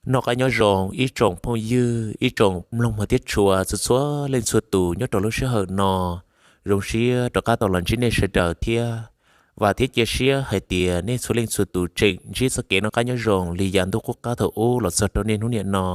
Noj qab nyob zoo ib tsoom phooj ywg, ib tsoom mloog hmov thiab tshua txhua txhua leej txhua tus nyob rau lub sij hawm no. Zoo siab rov qab tau los ntsib nej sawv daws thiab. Vam thiab cia siab hais tias nej txhua leej txhua tus tseem ntsib txoj kev noj qab nyob zoo li yav ntuj qub qab thaum ub los txog rau niaj hnub niam no.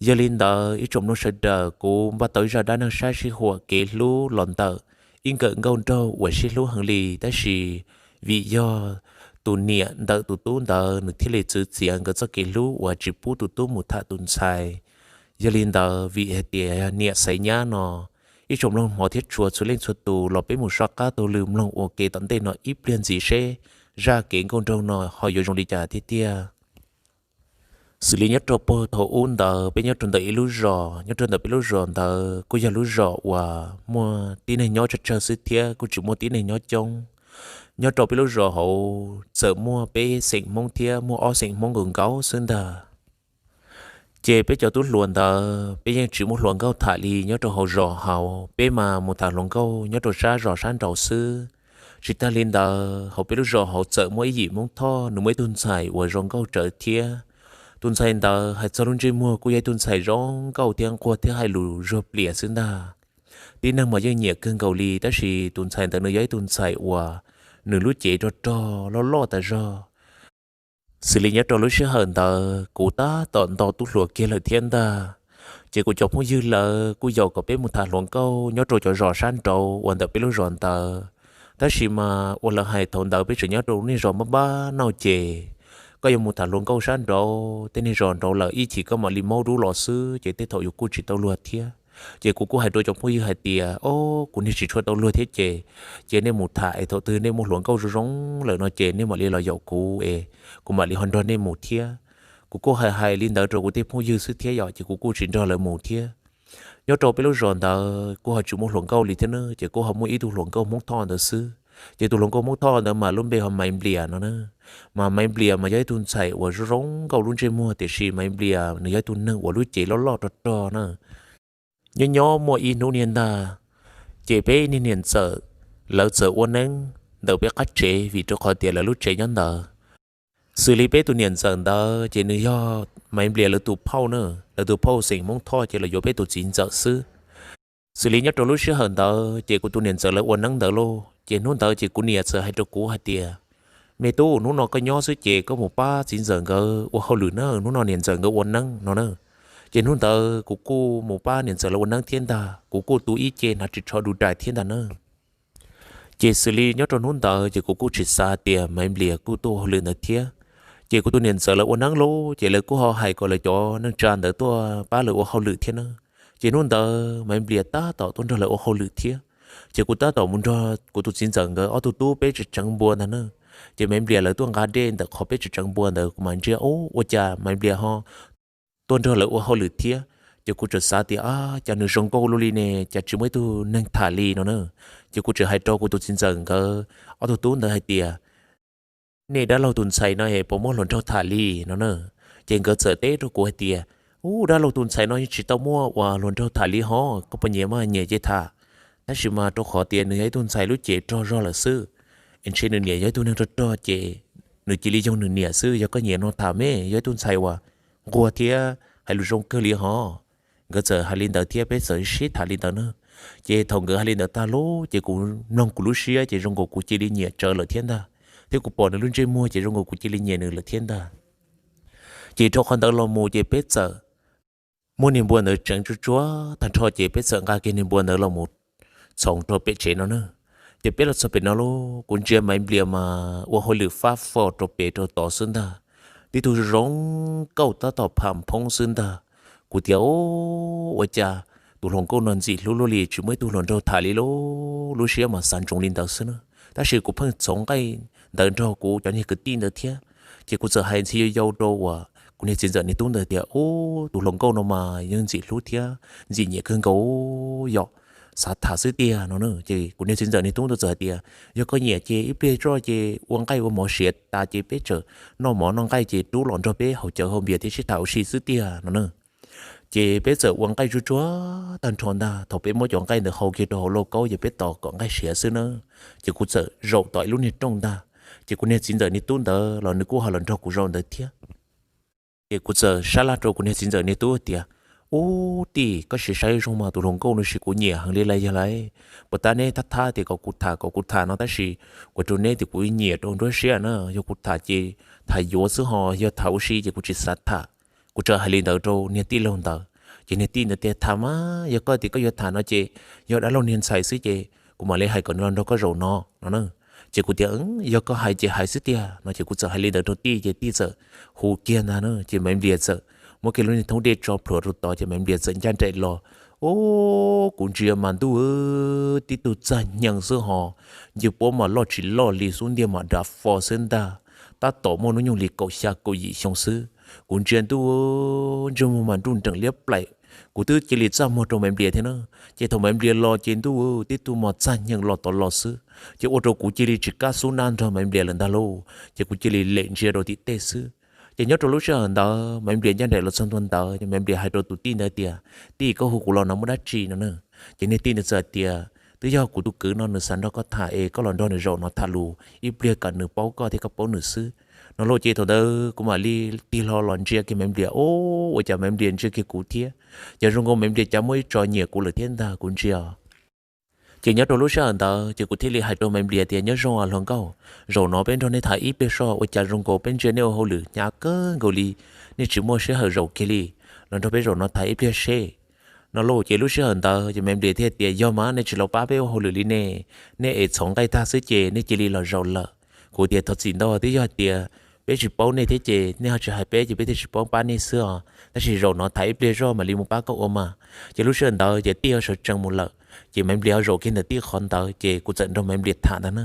Yog li ntawd ib tsoom mloog sawv daws, kuv npaj tau ib zaj dab neeg sab sij huam kev hlub los ntawm ib nkawm nkauj nraug uas sib hlub heev li, tab sis vim yog tus niam ntawm tus tub ntawd nws thiaj li txwv txiav nkawd txoj kev hlub uas tsis pub tus tub mus tham tus ntxhais. Yog li ntawd vim hais tias niam xaiv nyab no, ib tsoom mloog hmov thiab tshua txhua leej txhua tus los peb mus soj qab taug lw mloog ua ke tom ntej no ib pliag ntxiv seb zaj kev nkauj nraug no ho yuav zoo li cas tiag tiag. Xws li nyob rau puag thaum ub ntawd peb nyob rau ntawm ib lub zos, nyob rau ntawm peb lub zos ntawd kuj yog lub zos uas muaj tib neeg nyob tsawg tsawg xwb thiab kuj tsis muaj tib neeg nyob coob. Nyob rau peb lub zos hauv txawm muaj peb xeem Hmoob thiab muaj ob xeem Hmoob nkaus nkaus xwb ntag. Ces peb cov tub hluas ntawd peb yeej tsis muaj hluas nkauj tham li nyob rau hauv zos hauv, peb mas mus tham hluas nkauj nyob rau sab zos sab nraud xwb. Tsis tag li ntawd hauv peb lub zos hauv txawm muaj ib yim Hmoob Thoj, nws muaj ib tug ntxhais uas zoo nkauj tsawv thiab. Tus ntxhais ntawd hais txog lub ntsej muag kuj yog ib tug ntxhais zoo nkauj thiab nquag thiab hais lus zuag plias xwb ntag. Tib neeg mas yeej nyiam kawg nkaus li, tab sis tus ntxhais ntawd nws yog ib tug ntxhais uas nws lub cev rog rog loj loj tas zog. Xws li nyob rau lub sij hawm ntawd kuv tab tom nto tub hluas kiag lawm thiab ntag. Ces kuv cov phooj ywg lawv kuj yaum kom peb mus tham hluas nkauj nyob rau cov zos sab nraud uas ntawm peb lub zos ntawd. Tab sis mas ua lawv hais thaum ntawd peb tseem nyob rau niag zos npab npab no ces koj yuav mus tham hluas nkauj sab nraud, tej niag zos nraud lawm ib chim koj mam li maub dub los xwb ces tej thaum yuav kuj tsis tau luag thiab. Ces kuv kuj hais rau cov phooj ywg hais tias, o, kuv niag tsis tshua tau luag thiab ces, ces nej mus tham es thaum twg nej muaj hluas nkauj zoo zoo lawm no ces nej mam li los yaum kuv es kuv mam li ho nrog nej mus thiab. Kuv kuj hais hais li ntawd rau kuv tej phooj ywg xwb thiab yom, ces kuv kuj tsis nrog lawv mus thiab. Nyob rau peb lub zos ntawd kuj ho tsis muaj hluas nkauj li thiab na, ces kuj ho muaj ib tug hluas nkauj Hmoob Thoj ntawd xwb. Ces tus hluas nkauj Hmoob Thoj ntawd mas lub npe hu ua Maiv Nplias no na. Mas Maiv Nplias mas yog ib tug ntxhais uas zoo zoo nkauj lub ntsej muag, tiam sis Maiv Nplias nws yog ib tug neeg uas lub cev loj loj rog rog na. Nyob nyob muaj ib hnub niag ntag, ces peb niag niam ntxawm lawv txawm ua neeb ntawm peb qab tsev vim rau qhov tias lawv lub tsev nyob ntawd. Xws li peb tus niam ntxawm ntawd ces nws yog Maiv Nplias lawv tus phauj na, lawv tus phauj xeem Hmoob Thoj ces los yuav peb tus txiv ntxawm xwb. Xws li nyob rau lub sij hawm ntawd ces kuv tus niam ntxawm lawv ua neeb ntawd lauj, ces hnub ntawd ces kuv niam txawm hais rau kuv hais tias, me tub, hnub no koj nyob xwb ces koj mus pab txiv ntxawm nkawd ua hauj lwm na, hnub no niam ntxawm nkawd ua neeb no na. Ces hnub ntawd kuv kuj mus pab niam ntxawm lawv ua neeb thiab ntag, kuv kuj tu ib ce hnav ris tsho du rais thiab ntag na. Ces xws li nyob rau hnub ntawd ces kuv kuj tsis xav tias Maiv Nplias kuj tuaj ua hauj lwm ntawd thiab. Ces kuv tus niam ntxawm lawv ua neeb lauj, ces lawv kuj ho hais kom lawv cov neej tsa ntawd tuaj pab lawv ua hauj lwm thiab na. Ces hnub ntawd Maiv Nplias tab tom tuaj nrog lawv ua hauj lwm thiab. Ces kuv tab tom mus nrog kuv tus txiv ntxawm nkawd ob tug tub peb tseem tseev npua ntag na. Ces Maiv Nplias lawv tuaj nqa dej ntawm qhov peb tseem tseev npua ntawd, kuv mam ntsia, u, ua cas Maiv Nplias ho tuaj nrog lawv ua hauj lwm thiab. Ces kuv txawm xav tias, a, cas nws zoo nkauj luaj li ne, cas tsis muaj ib tug neeg tham li no na. Ces kuv txawm hais rau kuv tus txiv ntxawm nkawd ob tug tub ntawd hais tias, nej dab laug tus ntxhais no es puas muaj hluas nraug tham li no na. Ces nkawd txawm teb rau kuv hais tias, u, dab laug tus ntxhais no yeej tsis tau muaj uas hluas nraug tham li hos, koj puas nyiam mas nyiam ces tham. Tab sis mas rau qhov tias nws yog ib tug ntxhais lub cev rog zog lawm xwb, es ntshe nws niam yog ib tug neeg rog rog ces nws cia li yoog nws niam xwb, yog koj nyiam no tham me, yog ib tug ntxhais uas nquag thiab hais lus zoo kawg li hos. Nkawd txawm hais li ntawd thiab peb txawm sib tham li ntawd na. Ces thaum nkawd hais li ntawd tag lauj, ces kuv mloog kuv lub siab ces zoo nkaus kuv cia li nyiam tsawv lawm thiab ntag, thiab kuv pom nws lub ntsej muag ces zoo nkaus kuv cia li nyiam nws lawm thiab ntag. Ces rau qhov ntawd los mus ces peb txawm muab niag npua ntawd tseev tsuag tsuag tag nrho ces peb txawm nqa kiag niag npua ntawd los mus txhoov rau pem tsev no na. Ces peb los txog pem no lauj, kuv ntsia Maiv Nplias mas ua hauj lwm fab fo rau pem rau tod xwb ntag, tib tug zoo nkauj tab tom pham phoob xwb ntag. Kuv tias, u, ua cas tus hluas nkauj no ntxim hlub luaj li, tsis muaj ib tug hluas nraug tham li lauj, lub siab mas xav ntsoov li ntawd xwb na. Tab sis kuv pheej txhoov nqaij ntawd nrog kuv cov niag kwv tij ntawd thiab. Ces kuv txawm hais ntxhi yau yau rau uas kuv niag txiv ntxawm niag tub ntawd tias, u, tus hluas nkauj no mas yeej ntxim hlub thiab ntxim nyiam kawg nkaus, yog xav tham xwb tiag no na. Ces kuv niag txiv ntxawm niag tub ntawd txawm hais tias, yog koj nyiam ces ib pliag tso ces ua nqaij ua mov siav tas ces peb txawm noj mov noj nqaij ces rub los nrog peb haus cawv haus npias thiab sib tham ua si xwb tiag no na. Ces peb txawm ua nqaij tsuag tsuag tag nrho ntag, thaum peb muab cov nqaij ntawd hau kiag rau hauv lauj kaub ces peb tos kom nqaij siav xwb na. Ces kuv txawm zaum tom ib lub niag rooj ntag, ces kuv niag txiv ntxawm niag tub ntawd los nws kuj ho los nrog kuv zaum ntawd thiab. Ces kuv txawm sab laj rau kuv niag txiv ntxawm niag tub tias, Ub tij, koj sim saib zoo mas tus hluas nkauj no sis kuv nyiam heev li lawm yog lauj. Puas tab neb thab thab tias kom kuv tham kom kuv tham no tab sis kuv rau neb tias kuv nyiam rau nruab siab na, yog kuv tham ces tham yuav xwb ho yog tham ua si ces kuv tsis xav tham. Kuv txawm hais li ntawd rau niag tij laug ntawd, ces niag tij ntawd tias, Tham mas, yog koj tias koj yuav tham no ces yog dab laug niag ntxhais xwb ces kuv mam li hais kom nws los nrog koj zaum no no na. Ces kuv tias, Yog koj hais ces hais xwb tiag no. Ces kuv txawm hais li ntawd rau tij ces tij txawm hu kiag ntag na. Ces Maiv Nplias txawm muab kiag lub niag thoob dej tso plhuav rau tod ces Maiv Nplias txawm ncaj nraim los. Ub, kuv ntsia mas ntuj, tib tug txaj nyeeg xwb ho, ncej puab mas loj tsis loj li, xub ntiag mas dav fo xwb ntag. Tab tom muaj hnub nyoog li kaum xya kaum yim xyoo xwb. Kuv ntsia ntuj, ntsej muag mas nruj nreem liab plaim. Kuv twb cia li txaj muag rau Maiv Nplias thiab na. Ces thaum Maiv Nplias los ces ntuj, tib tug mas txaj nyeeg los tod los xwb, ces ua rau kuv cia li tsis kam xub nab nrog Maiv Nplias lawm ntag lauj. Ces kuv cia li lem ntsia rau tim tej xwb. Ces nyob rau lub sij hawm ntawd Maiv Nplias ncaj nraim los txog ntua ntawd ces Maiv Nplias hais rau tus tij ntawd tias, Tij, koj hu kuv los no muaj dab tsi no na? Ces niag tij ntawd txawm tias, Twb yog kuv tus kwv no nws xav nrog koj tham es koj los nrog nws zaum no tham lus ib pliag kom nws paub koj thiab koj paub nws xwb no lauj. Ces thaum ntawd kuv mam li tig hlo los ntsia kiag Maiv Nplias, ub, ua cas Maiv Nplias ntsia kiag kuv thiab. Ces zoo nkaus Maiv Nplias cas muaj ib tso nyiam kuv lawm thiab ntag kuv ntsia. Ces nyob rau lub sij hawm ntawd ces kuv thiaj li hais rau Maiv Nplias tias, Nyob zoo hluas nkauj, zaum no peb nrog nej tham ib pliag soj, ua cas zoo nkaus peb ntsia nej ua hauj lwm hnyav kawg nkaus li, nej tsis muaj sij hawm zaum kiag li, los nrog peb zaum no tham ib pliag seb no lauj. Ces lub sij hawm ntawd ces Maiv Nplias thiaj tias, Yog mas, nej tsis los pab peb ua hauj lwm li ne, nej es txhoov nqaij tag xwb ces nej cia li los zaum lawm. Kuv tias, Thov txim ntau, twb yog tias peb tsis paub nej thiab ces nej ho tsis hais peb ces peb thiaj tsis paub pab nej xwb os, tab sis zaum no tham ib pliag zoj mam li mus pab koj ua mas. Ces lub sij hawm ntawd ces tij ho sawv tsees mus lawm, ces Maiv Nplias ho zaum kiag ntawm tij qhov ntawd ces kuv txawm nrog Maiv Nplias tham ntag na.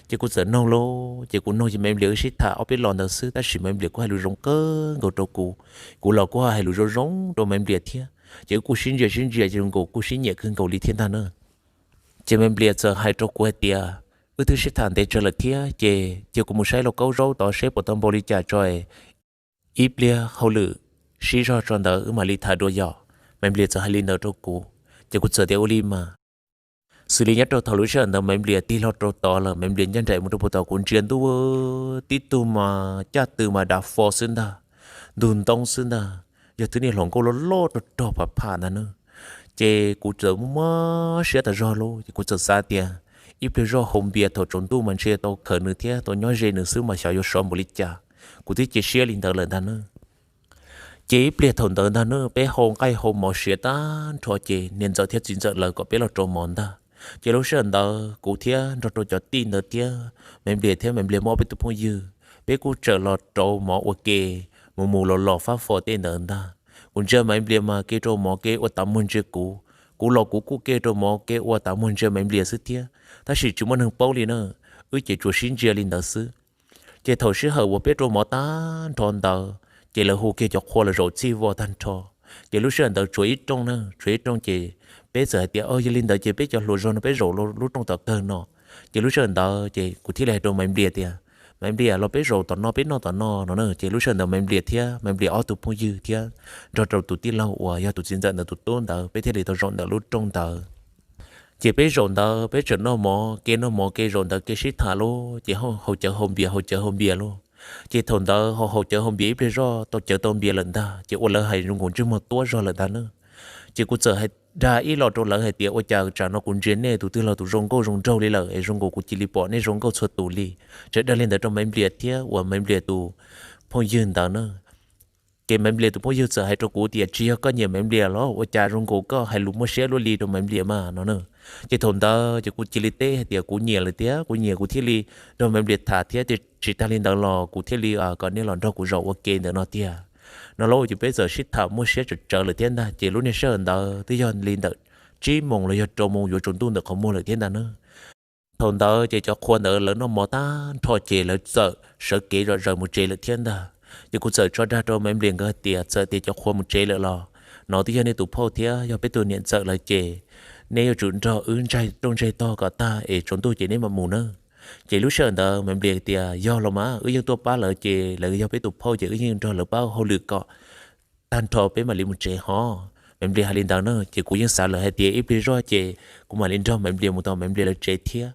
Ces kuv txawm noog lauj, ces kuv noog ces Maiv Nplias wb sib tham ob peb lo ntawd xwb tab sis Maiv Nplias kuj hais lus zoo kawg nkaus rau kuv, kuv los kuj hais lus zoo zoo rau Maiv Nplias thiab. Ces wb kuj sib ntsia sib ntsia ces zoo nkaus kuj sib nyiam kawg nkaus li thiab ntag na. Ces Maiv Nplias txawm hais rau kuv hais tias, Wb twb sib tham ntev tsawg lawm thiab ces cia kuv mus saib lauj kaub zaub tod seb puas tau npau li cas tso, ib pliag hauj lwm sib zog tso ntawd wb mam li tham dua yom. Maiv Nplias txawm hais li ntawd rau kuv, ces kuv txawm tias, Ua li mas. Xws li nyob rau thaum lub sij hawm ntawd Maiv Nplias tig hlo rau tod lawm, Maiv Nplias ncaj nraim mus rau puag tod, kuv ntsia ntuj, tib tug mas caj tw mas dav fo xwb ntag, ntug ntoob xwb ntag, yog twb niag hluas nkauj loj loj rog rog pham pham ntag na. Ces kuv txawm muaj siab tas zog lauj, ces kuv txawm xav tias ib pliag zoj haus npias thaum tsaus ntuj mas ntshe tau khaws nws thiab tau nyob ze nws xwb mas xyov yuav sov npaum li cas. Kuv twb cia siab li ntawd lawm ntag na. Ces ib pliag thaum ntawd ntag na peb hau nqaij hau mov siav tag nrho ces niam ntxawm thiab txiv ntxawm lawv kom peb los rau mov ntag. Ces lub sij hawm ntawd kuv thiab nrog rau cov tij ntawd thiab Maiv Nplias thiab Maiv Nplias muaj ob peb tus phooj ywg, peb kuj txawm los rau mov ua ke, mus mus los los fab fo tej ntawd ntag. Kuv ntsia Maiv Nplias mas ke rau mov ke ua tas muag ntsia kuv, kuv los kuv kuj ke rau mov ke ua tas muag ntsia Maiv Nplias xwb thiab, tab sis tsis muaj neeg paub li na, wb ces tsuas sib ntsia li ntawd xwb. Ces thaum sij hawm uas peb rau mov tag nrho ntawd ces lawv hu kiag cov qhua los zaum txij voj tag nrho. Ces lub sij hawm ntawd tshuav ib rooj na, tshuav ib rooj ces peb txawm hais tias, Yog li ntawd ces peb cov hluas zog no peb zaum lub rooj tom kawg no. Ces lub sij hawm ntawd ces kuv thiaj li hais rau Maiv Nplias tias, Maiv Nplias, los peb zaum tom no, peb noj tom no no na. Ces lub sij hawm ntawd Maiv Nplias thiab Maiv Nplias ob tug phooj ywg thiab nrog rau tus tij laug uas yog tus txiv ntxawm ntawd tus tub ntawd peb thiaj li tau zaum ntawm lub rooj ntawd. Ces peb zaum ntawd peb tseem noj mov ke noj mov ke zaum ntawd ke sib tham lauj, ces haus cawv haus npias haus cawv haus npias lauj. Ces thaum ntawd ho haus cawv haus npias ib pliag zoj tau cawv tau npias lawm ntag ces ua lawv hais zoo nkaus ntsej muag tuab zog lawm ntag na. Ces kuv txawm hais dag ib los rau lawv hais tias, Ua cas tsam no kuv ntsia nej tus twg los tus zoo nkauj zoo nraug li lawm es zoo nkaus kuv cia li pom nej zoo nkauj txhua tus li. Txawm dag li ntawd rau Maiv Nplias thiab uas Maiv Nplias tus phooj ywg ntawd na. Ces Maiv Nplias tus phooj ywg txawm hais rau kuv tias, Tsis yog koj nyiam Maiv Nplias los ua cas zoo nkaus koj hais lus muaj siab luaj li rau Maiv Nplias mas no na. Ces thaum ntawd ces kuv cia li teb hais tias, Kuv nyiam lawm tiag, kuv nyiam kuv thiaj li nrog Maiv Nplias tham thiab, tsis tag li ntawd los kuv thiaj li kom nej los nrog kuv zaum ua ke ntawm no tiag no lauj. Ces peb txawm sib tham muaj siab tsawv tsawv lawm thiab ntag. Ces lub niag sij hawm ntawd twb yog li ntawm tsib moos los yog rau moos yuav tsaus ntuj ntawm qhov muag lawm thiab ntag na. Thaum ntawd ces cov qhua ntawd lawv noj mov tag nrho ces lawv txawm sawv kev zom zaws mus tsev lawm thiab ntag. Ces kuv txawm tso dag rau Maiv Nplias nkawd hais tias, Txawm tias cov qhua mus tsev lawm los no twb yog nej tus phauj thiab yog peb tus niam ntxawm lawv ces nej yuav tsum nrog wb ntsaig rooj ntsaig tog kom tag es tsaus ntuj ces neb mam mus na. Ces lub sij hawm ntawd Maiv Nplias tias, Yog los mas, wb yeej tuaj pab lawv ces lawv yog peb tus phauj ces wb yeej nrog lawv pab hauj lwm kom tag nrho peb mam li mus tsev hos. Maiv Nplias hais li ntawd na ces kuv yeej xav lawm hais tias ib pliag zoj ces kuv mam li nrog Maiv Nplias mus tom Maiv Nplias lawv tsev thiab.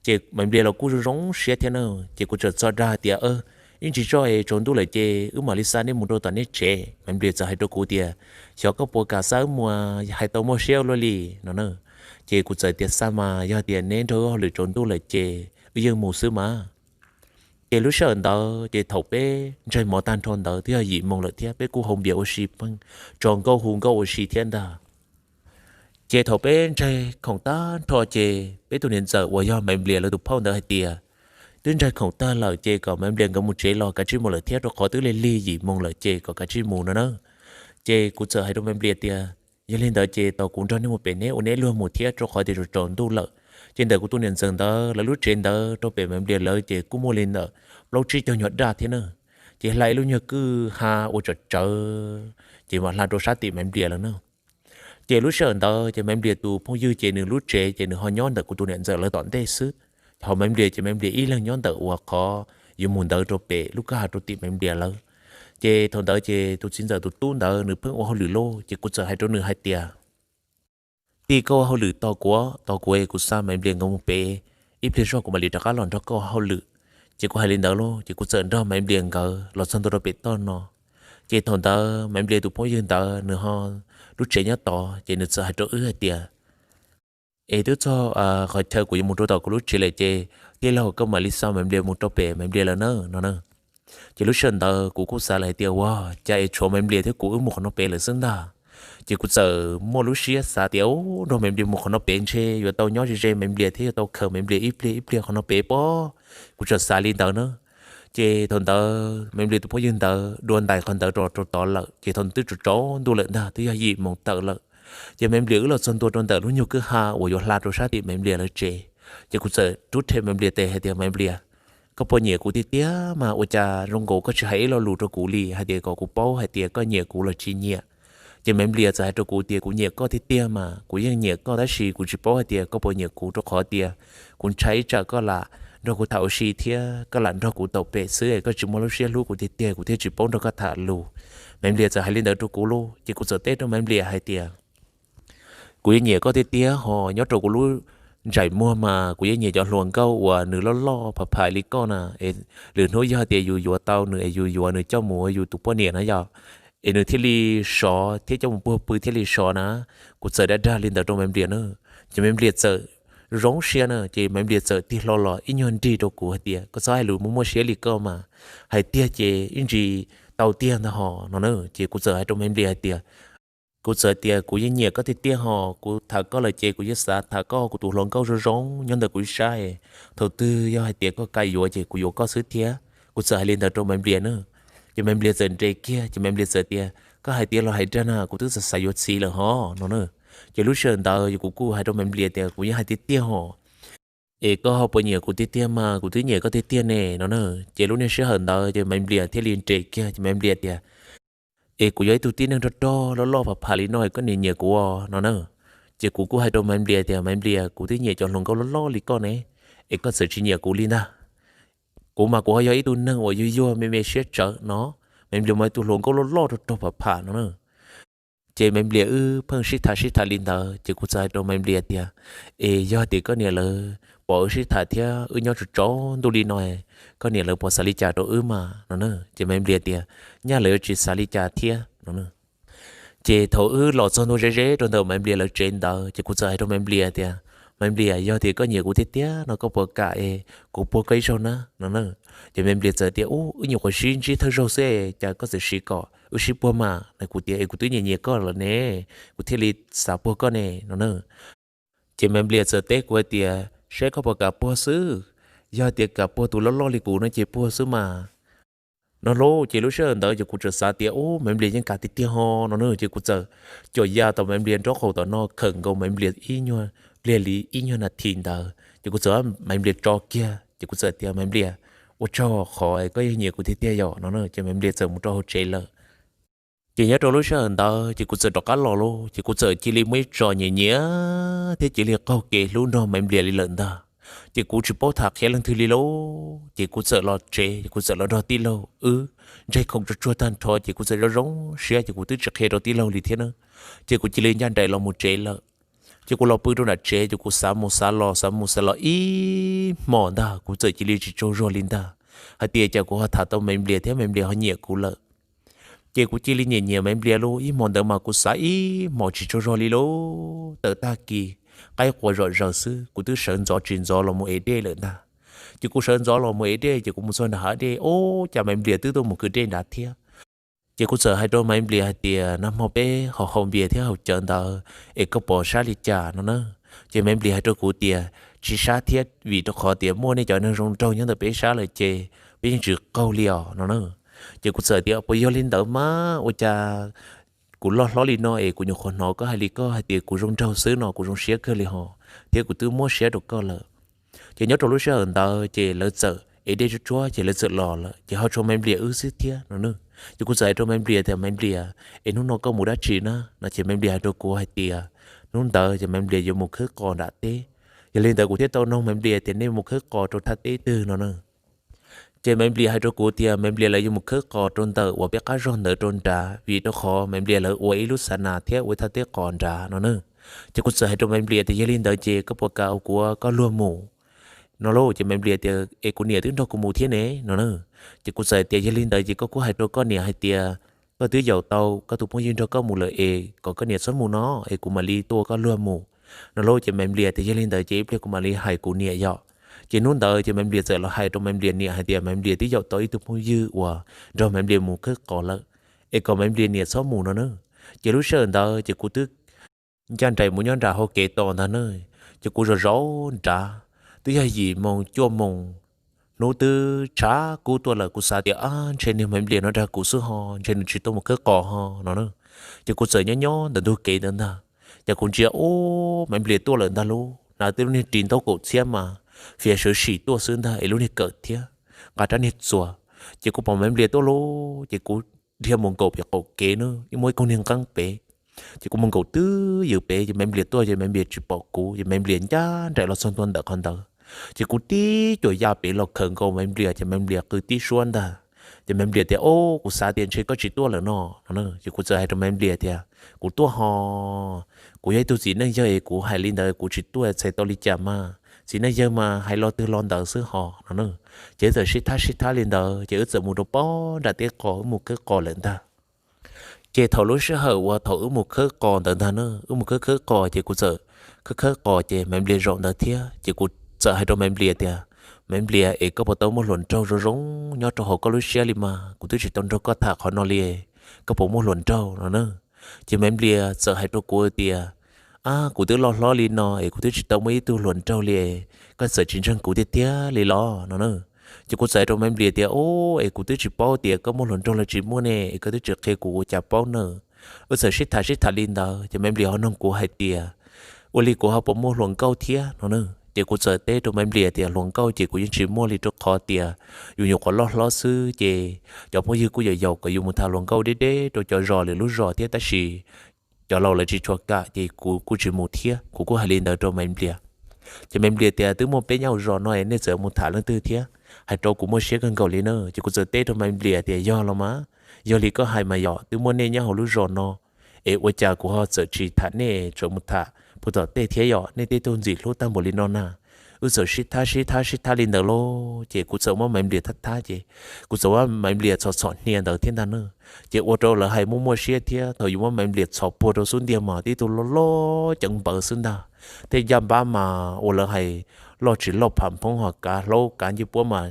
Ces Maiv Nplias los kuj zoo zoo siab thiab na. Ces kuv txawm tso dag hais tias, ib ntsis zoj es tsaus ntuj lawm ces wb mam li xa neb mus rau tom neb tsev. Maiv Nplias txawm hais rau kuv tias, xyov koj puas kam xa wb mus, hais tau muaj siab ua luaj li no na. Ces kuv txawm tias xa mas, yog tias neb nrog wb hauj lwm tsaus ntuj lawm ces wb yeej mus xwb mas. Ces lub sij hawm ntawd ces thaum peb ntsaig mov tag nrho ntawd twb yog yim moos lawm thiab peb kuj haus npias ua si pheej, tso nkauj hu nkauj ua si thiab ntag. Ces thaum peb ntsaig khoom tag nrho ces peb tus niam ntxawm uas yog Maiv Nplias lawv tus phauj ntawd hais tias, twb ntsaig khoom tag lawm ces kom Maiv Nplias nkawd mus tsev los kav tsij mus lawm thiab, rau qhov twb lig lig yim moos lawm ces kom kav tsij mus no na. Ces kuv txawm hais rau Maiv Nplias tias, yog li ntawd ces tos kuv nrog neb mus pem neb ua neb luag mus thiab, rau qhov tias tsaus ntuj lawm. Ces ntawm kuv tus niam ntxawm ntawd lawv lub tsev ntawd rau pem Maiv Nplias lawv ces kuj muaj li ntawm plaub tsib caug nyuag daj thiab na. Ces hla ib lub nyuag kwj ha ua tsawv tsawv, ces mam hla rau sab tim Maiv Nplias lawv na. Ces lub sij hawm ntawd ces Maiv Nplias tus phooj ywg ces nws lub tsev ces nws ho nyob ntawm kuv tus niam ntxawm lawv tom ntej xwb. Ho Maiv Nplias ces Maiv Nplias ib leeg nyob ntawm uas qhov yuav mus ntawd rau pem lub kwj ha rau tim Maiv Nplias lawv. Ces thaum ntawd ces tus txiv ntxawm tus tub ntawd nws pheej ua hauj lwm lauj, ces kuv txawm hais rau nws hais tias, tij, koj ua hauj lwm tos kuv, tos kuv es kuv xa Maiv Nplias nkawd mus pem, ib pliag zog kuv mam li rov qab los nrog koj ua hauj lwm. Ces kuv hais li ntawd lauj, ces kuv txawm nrog Maiv Nplias nkawd los txog ntua rau pem toj no. Ces thaum ntawd Maiv Nplias tus phooj ywg ntawd nws ho lub tsev nyob tod ces nws txawm hais rau wb hais tias, es twb txog qhov chaw kuv yuav mus rau tom kuv lub tsev lawm ces tij laug, koj mam li xa Maiv Nplias mus rau pem Maiv Nplias lawv na no na. Ces lub sij hawm ntawd kuv kuj xav lawm hais tias, ua cas es tshuav Maiv Nplias thiab kuv wb mus qhov no pem lawm xwb ntag. Ces kuv txawm muaj lub siab xav tias, u, nrog Maiv Nplias mus qhov no pem ntshe yuav tau nyob ze ze Maiv Nplias thiab yuav tau khaws Maiv Nplias ib pliag ib pliag qhov no pem pob. Kuv txawm xav li ntawd na. Ces thaum ntawd Maiv Nplias tus phooj ywg ntawd dua ntais qhov ntawd rau rau tod lawm, ces thaum ntawd twb tsaus ntuj lawm ntag, twb yog yim moos tawm lawm. Ces Maiv Nplias wb los txog ntua rau ntawm lub nyuag kwj ha uas yuav hla rau sab tim Maiv Nplias lawv tsev. Ces kuv txawm rub rhe Maiv Nplias tes hais tias, Maiv Nplias, koj puas nyiam kuv tiag tiag mas, ua cas zoo nkaus koj tsis hais ib lo lus rau kuv li hais tias kom kuv paub hais tias koj nyiam kuv los tsis nyiam? Ces Maiv Nplias txawm hais rau kuv tias, kuv nyiam koj tiag tiag mas, kuv yeej nyiam koj tab sis kuv tsis paub hais tias koj puas nyiam kuv, rau qhov tias kuv ntshai ib tsam koj lam nrog kuv tham ua si thiab koj lam nrog kuv tau pem xwb, koj tsis muaj lub siab hlub kuv tiag tiag kuv thiaj tsis paub nrog koj tham lus. Maiv Nplias txawm hais li ntawd rau kuv lauj, ces kuv txawm teb rau Maiv Nplias hais tias, kuv yeej nyiam koj tiag tiag ho, nyob rau kuv lub ntsej muag mas kuv yeej nyiam cov hluas nkauj uas nws loj loj pham pham li koj na. Es lwm hnub yog tias yus yuav tau nws es yus yuav nws coj mus ua yus tus poj niam na yog, es nws thiaj li sov thiab coj mus puag pw thiaj li sov na. Kuv txawm dag dag li ntawd rau Maiv Nplias na. Ces Maiv Nplias txawm zoo siab na, ces Maiv Nplias txawm tig hlo los ib nyuag nrig rau kuv hais tias, koj txhob hais lus muaj muaj siab li koj mas, hais tiag ces ib ntsis tau tiag ntag ho no na. Ces kuv txawm hais rau Maiv Nplias hais tias, kuv txawm tias kuv yeej nyiam koj tiag tiag ho, kuv tham koj lawm ces kuv yeej xav tham koj, kuv tus hluas nkauj zoo zoo nyob ntawm kuv ib sab, thaum twg yog hais tias koj kam yuav ces kuv yuav koj xwb thiab. Kuv txawm hais li ntawd rau Maiv Nplias na. Ces Maiv Nplias txawm nres kiag, ces Maiv Nplias txawm tias, koj hais tias los hais dag na, kuv twb xav xav yuav txiv lawm ho no na. Ces lub sij hawm ntawd ces kuv kuj hais rau Maiv Nplias tias, kuv yeej hais tiag tiag ho, es koj ho puas nyiam kuv tiag tiag mas, kuv twb nyiam koj tiag tiag ne no na. Ces lub niag sij hawm ntawd ces Maiv Nplias thiaj li nres kiag, ces Maiv Nplias tias, es kuv yog ib tug tib neeg rog rog loj loj pham pham li no es koj niaj nyiam kuv no na. Ces kuv kuj hais rau Maiv Nplias tias, Maiv Nplias, kuv twb nyiam cov hluas nkauj loj loj li koj ne, es koj txawm tsis nyiam kuv li ntag. Kuv mas kuv ho yog ib tug neeg uas yuag yuag me me siab tsawv no, Maiv Nplias mas ib tug hluas nkauj loj loj rog rog pham pham no na. Ces Maiv Nplias wb pheej sib tham sib tham li ntawd, ces kuv txawm hais rau Maiv Nplias tias, es yog tias koj niam lawv pom wb sib tham thiab wb nyob tsaus tsaus ntuj li no, koj niam lawv puas xav li cas rau wb mas no na. Ces Maiv Nplias tias, nyaj lawv yuav tsis xav li cas thiab no. Ces thaum wb los txog ntua ze ze rau ntawm Maiv Nplias lawv tsev ntawd, ces kuv txawm hais rau Maiv Nplias tias, Maiv Nplias, yog tias koj nyiam kuv tiag tiag no koj puas kam es kuv puag koj ib zaug na no na. Ces Maiv Nplias txawm tias, ub, wb nyuam qhuav sib ntsib thawj zaug xwb, cas koj txawm siv kom wb sib puag mas? Kuv tias, es kuv twb nyiam nyiam koj lawm ne, kuv thiaj li xav puag koj ne no na. Ces Maiv Nplias txawm teb kuv hais tias, saib koj puas kam puag xwb, yog tias kam puag tus loj loj li kuv no ces puag xwb mas no lauj. Ces lub sij hawm ntawd ces kuv txawm xav tias, ub, Maiv Nplias yeej kam tiag tiag ho no na. Ces kuv txawm cuam ya tau Maiv Nplias nraub qaum tom no khawm nkaus Maiv Nplias ib nyuag pliag li ib nyuag nas this ntawd, ces kuv txawm Maiv Nplias tso kiag, ces kuv txawm tias, Maiv Nplias, ua tsaug qhov koj yeej nyiam kuv tiag tiag yom no na. Ces Maiv Nplias txawm mus rau hauv tsev lawm. Ces nyob rau lub sij hawm ntawd ces kuv txawm rov qab los lauj, ces kuv txawm cia li muaj ib tso nyiam nyiam thiab cia li qaug kev hlub nrog Maiv Nplias li lawm ntag. Ces kuv tsis paub tham qhia leej twg li lauj, ces kuv txawm los tsev, ces kuv txawm los nrog tij laug wb ntseg khoom tsuag tsuag tag nrho, ces kuv txawm zoo zoo siab, ces kuv twb tsis qhia rau tij laug li thiab na. Ces kuv cia li ncaj nraim los mus tsev lawm. Ces kuv los pw rau nram tsev, ces kuv xav mus xav los xav mus xav los ib hmos ntag, kuv txawm cia li tsis tsaug zog li ntag. hais tias cas kuv ho tham tau Maiv Nplias thiab Maiv Nplias ho nyiam kuv lawm. Ces kuv cia li nyiam nyiam Maiv Nplias lauj. Ib hmo ntawd mas kuv xav ib hmos tsis tsaug zog li lauj. Tawm tag kis qaib qua zom zaws xwb, kuv twb sawv ntxov tsis ntxov los mus ev dej lawm ntag. Ces kuv sawv ntxov los mus ev dej ces kuv mus txog nram hav dej, ub, cas Maiv Nplias twb tuaj mus kwv dej nrad thiab. Ces kuv txawm hais rau Maiv Nplias hais tias, nag hmo peb haus haus npias thiab haus cawv ntawd es koj puas sab li cas no na? Ces Maiv Nplias hais rau kuv tias, tsis sab thiab, vim rau qhov tias muaj nej cov neeg zoo nraug nyob ntawm peb sab lawm ces peb yeej tsis qaug li os no na. Ces kuv txawm tias, puas yog li ntawd mas ua cas kuv loj hlob li no es kuv nyuam qhuav hnov koj hais li koj hais tias kuv zoo nraug xwb no, kuv zoo siab kawg li hos, thiab kuv twb muab siab rau koj lawm. Ces nyob rau lub sij hawm ntawd ces lawv txawm ev dej tsuag tsuag ces lawv txawm los lawm, ces ho tshuav Maiv Nplias wb xwb thiab no na. Ces kuv txawm hais rau Maiv Nplias tias, Maiv Nplias, es hnub no koj mus dab tsi na no? Ces Maiv Nplias hais rau kuv hais tias, hnub ntawd ces Maiv Nplias yuav mus khawb qos nram teb. Yog li ntawd kuv thiaj tau noog Maiv Nplias tias, nej mus khawb qos rau thaj teb twg no na? Ces Maiv Nplias hais rau kuv tias Maiv Nplias lawv yuav mus khawb qos rau ntawm uas peb qab zog ntawd rau nrad, vim rau qhov Maiv Nplias lawv ua ib lub xav nas thiab ua ib thaj teb qos nrad no na. Ces kuv txawm hais rau Maiv Nplias tias, yog li ntawd ces koj puas kam kuv ua koj luag mus no lauj? Ces Maiv Nplias tias, es kuv niam twb nrog kuv mus thiab ne no na. Ces kuv txawm tias, yog li ntawd ces koj kuj hais rau koj niam hais tias koj twb yaum tau koj tus phooj ywg nrog koj mus lawm es kom koj niam txhob mus no, es kuv mam li tuaj ua koj luag mus no lauj. Ces Maiv Nplias tias, yog li ntawd ces ib pliag kuv mam li hais kuv niam yom. Ces hnub ntawd ces Maiv Nplias txawm los hais rau Maiv Nplias niam hais tias Maiv Nplias twb yaum tau ib tug phooj ywg uas nrog Maiv Nplias mus khawb qos lawm, es kom Maiv Nplias niam txhob mus no na. Ces lub sij hawm ntawd ces kuv twb ncaj nraim mus nyob nram hauv kev tos ntag na. Ces kuv zaum zaum nrad, twb yog yim moos cuaj moos, hnub twb tshav kub tuaj lawm, kuv xav tias, ab, ntshe niag Maiv Nplias no dag kuv xwb ho, ntshe nws tsis tuaj mus khawb qos ho no na. Ces kuv txawm nyob nyob ntawm ntug kev ntawd ntag, ces kuv ntsia, ub, Maiv Nplias tuaj lawm ntag lauj. Hnav tib lub niag ris ntaub kaum txhiab mas fiav sawv sim tuaj xwb ntag, es lub niag kawm thiab nqa rab niag txuas. Ces kuv pom Maiv Nplias tuaj lauj, ces kuv dhia mus nkaum pem qaum kev na, ib muaj ib koog niag nqeeb pem. Ces kuv mus nkaum twb ywm pem, ces Maiv Nplias tuaj ces Maiv Nplias tsis pom kuv, ces Maiv Nplias ncaj nraim los txog ntua ntawm qhov ntawd. Ces kuv tib cuam ya pem los khawm nkaus Maiv Nplias, ces Maiv Nplias qw tib suab ntag. Ces Maiv Nplias tias, ub, kuv xav tias ntshe koj tsis tuaj lawm no no. Ces kuv txawm hais rau Maiv Nplias tias, kuv tuaj ho, kuv yog ib tug txiv neej yawg es kuv hais li ntawd kuv tsis tuaj txhais tau li cas mas, txiv neej yawg mas hais lo twg lo ntawd xwb ho no na. Ces wb txawm sib thab sib thab li ntawd ces wb txawm mus rau pob nram teb qos, wb mus khawb qos lawm ntag. Ces thaum lub sij hawm uas thaum wb mus khawb qos ntawd ntag na, wb mus khawb khawb qos ces kuv txawm khawb khawb qos ces Maiv Nplias zaum ntawd thiab. Ces kuv txawm hais rau Maiv Nplias tias, Maiv Nplias, es koj puas tau muaj hluas nraug zoo zoo nyob rau hauv koj lub siab li mas? Kuv twb tsis tau nrog koj tham qhov no li, koj puas muaj hluas nraug no na? Ces Maiv Nplias txawm hais rau kuv tias, ab, kuv twb loj hlob li no es kuv twb tsis tau muaj ib tug hluas nraug li, koj txawm tsis ntseeg kuv tiag tiag li los no na? Ces kuv txawm hais rau Maiv Nplias tias, ub, es kuv twb tsis paub tias koj muaj hluas nraug los tsis muaj ne, es koj twb tsis qhia kuv ua cas paub na? Wb txawm sib tham sib tham li ntawd ces Maiv Nplias ho noog kuv hais tias, ua li kuv ho puas muaj hluas nkauj thiab no na? Ces kuv txawm teb rau Maiv Nplias tias, hluas nkauj ces kuv yeej tsis muaj li, rau qhov tias yus nyuam qhuav loj hlob xwb ces cov phooj ywg kuj yaum yaum kom yus mus tham hluas nkauj deb deb rau cov zos lwm lub zos thiab, tab sis cov laus lawv tsis tshua kam ces kuv kuj tsis mus thiab. Kuv kuj hais li ntawd rau Maiv Nplias. Ces Maiv Nplias tias, twb muaj peb nyob hauv zos no nej txawm mus tham leej twg thiab, hais rau kuv muaj siab kawg nkaus li na. Ces kuv txawm teb rau Maiv Nplias tias, yog los mas, yog li koj hais mas yom, twb muaj nej nyob hauv lub zos no es ua cas kuv ho txawm tsis tham nej, txawm mus tham puag tom tej thiab yom, nej tej tug ntxim hlub tag npaum li no na? Wb txawm sib thab sib thab sib thab li ntawd lauj, ces kuv txawm muab Maiv Nplias thab thab, ces kuv txawm muab Maiv Nplias txhom txhom hnia ntawd thiab ntag na. Ces ua rau lawv hais muaj muaj siab thiab, thaum yus muab Maiv Nplias txhom puag rau xub ntiag mas tib tug loj loj ceev npawv xwb ntag. Tej ncaj npab mas ua lawv hais loj tsis loj pham phoob, ho kav hlaub kav ncej puab mas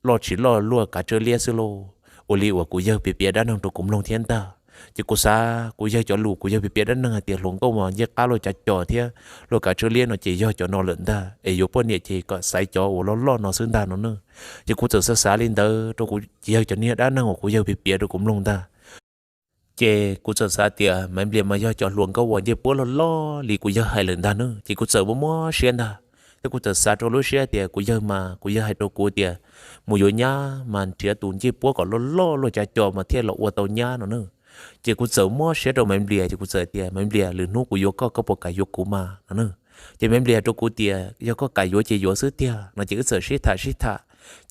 loj tsis loj luaj kav tsawb liab xwb lauj. Ua li uas kuv yawg piav piav dab neeg rau kuv mloog thiab ntag. Ces kuv xav kuv yawg cov lus, kuv yawg piav piav dab neeg hais tias hluas nkauj mas ncej qab luaj cav cos thiab luaj kav tsawb liab no ces yog cov no lawm ntag, es yuav poj niam ces kom xaiv cov uas loj loj no xwb ntag no na. Ces kuv txawm xav xav li ntawd rau kuv yawg cov niag dab neeg uas kuv yawg piav piav rau kuv mloog ntag. Ces kuv txawm xav tias Maiv Nplias mas yog cov hluas nkauj uas ncej puab loj loj li kuv yawg hais lawm ntag na, ces kuv txawm muaj muaj siab ntag. Thiab kuv txawm xav rau lub siab tias kuv yawg mas kuv yawg hais rau kuv tias mus yuav nyab mas nrhiav tus ncej puab kom loj loj luaj cav cos mas thiaj los ua tau nyab no na. Ces kuv txawm muab siab rau Maiv Nplias, ces kuv txawm tias, Maiv Nplias, lwm hnub kuv yuav koj, koj puas kam yuav kuv mas no na? Ces Maiv Nplias rau kuv tias, yog koj kam yuav ces yuav xwb tiag no. Ces wb txawm sib tham sib tham,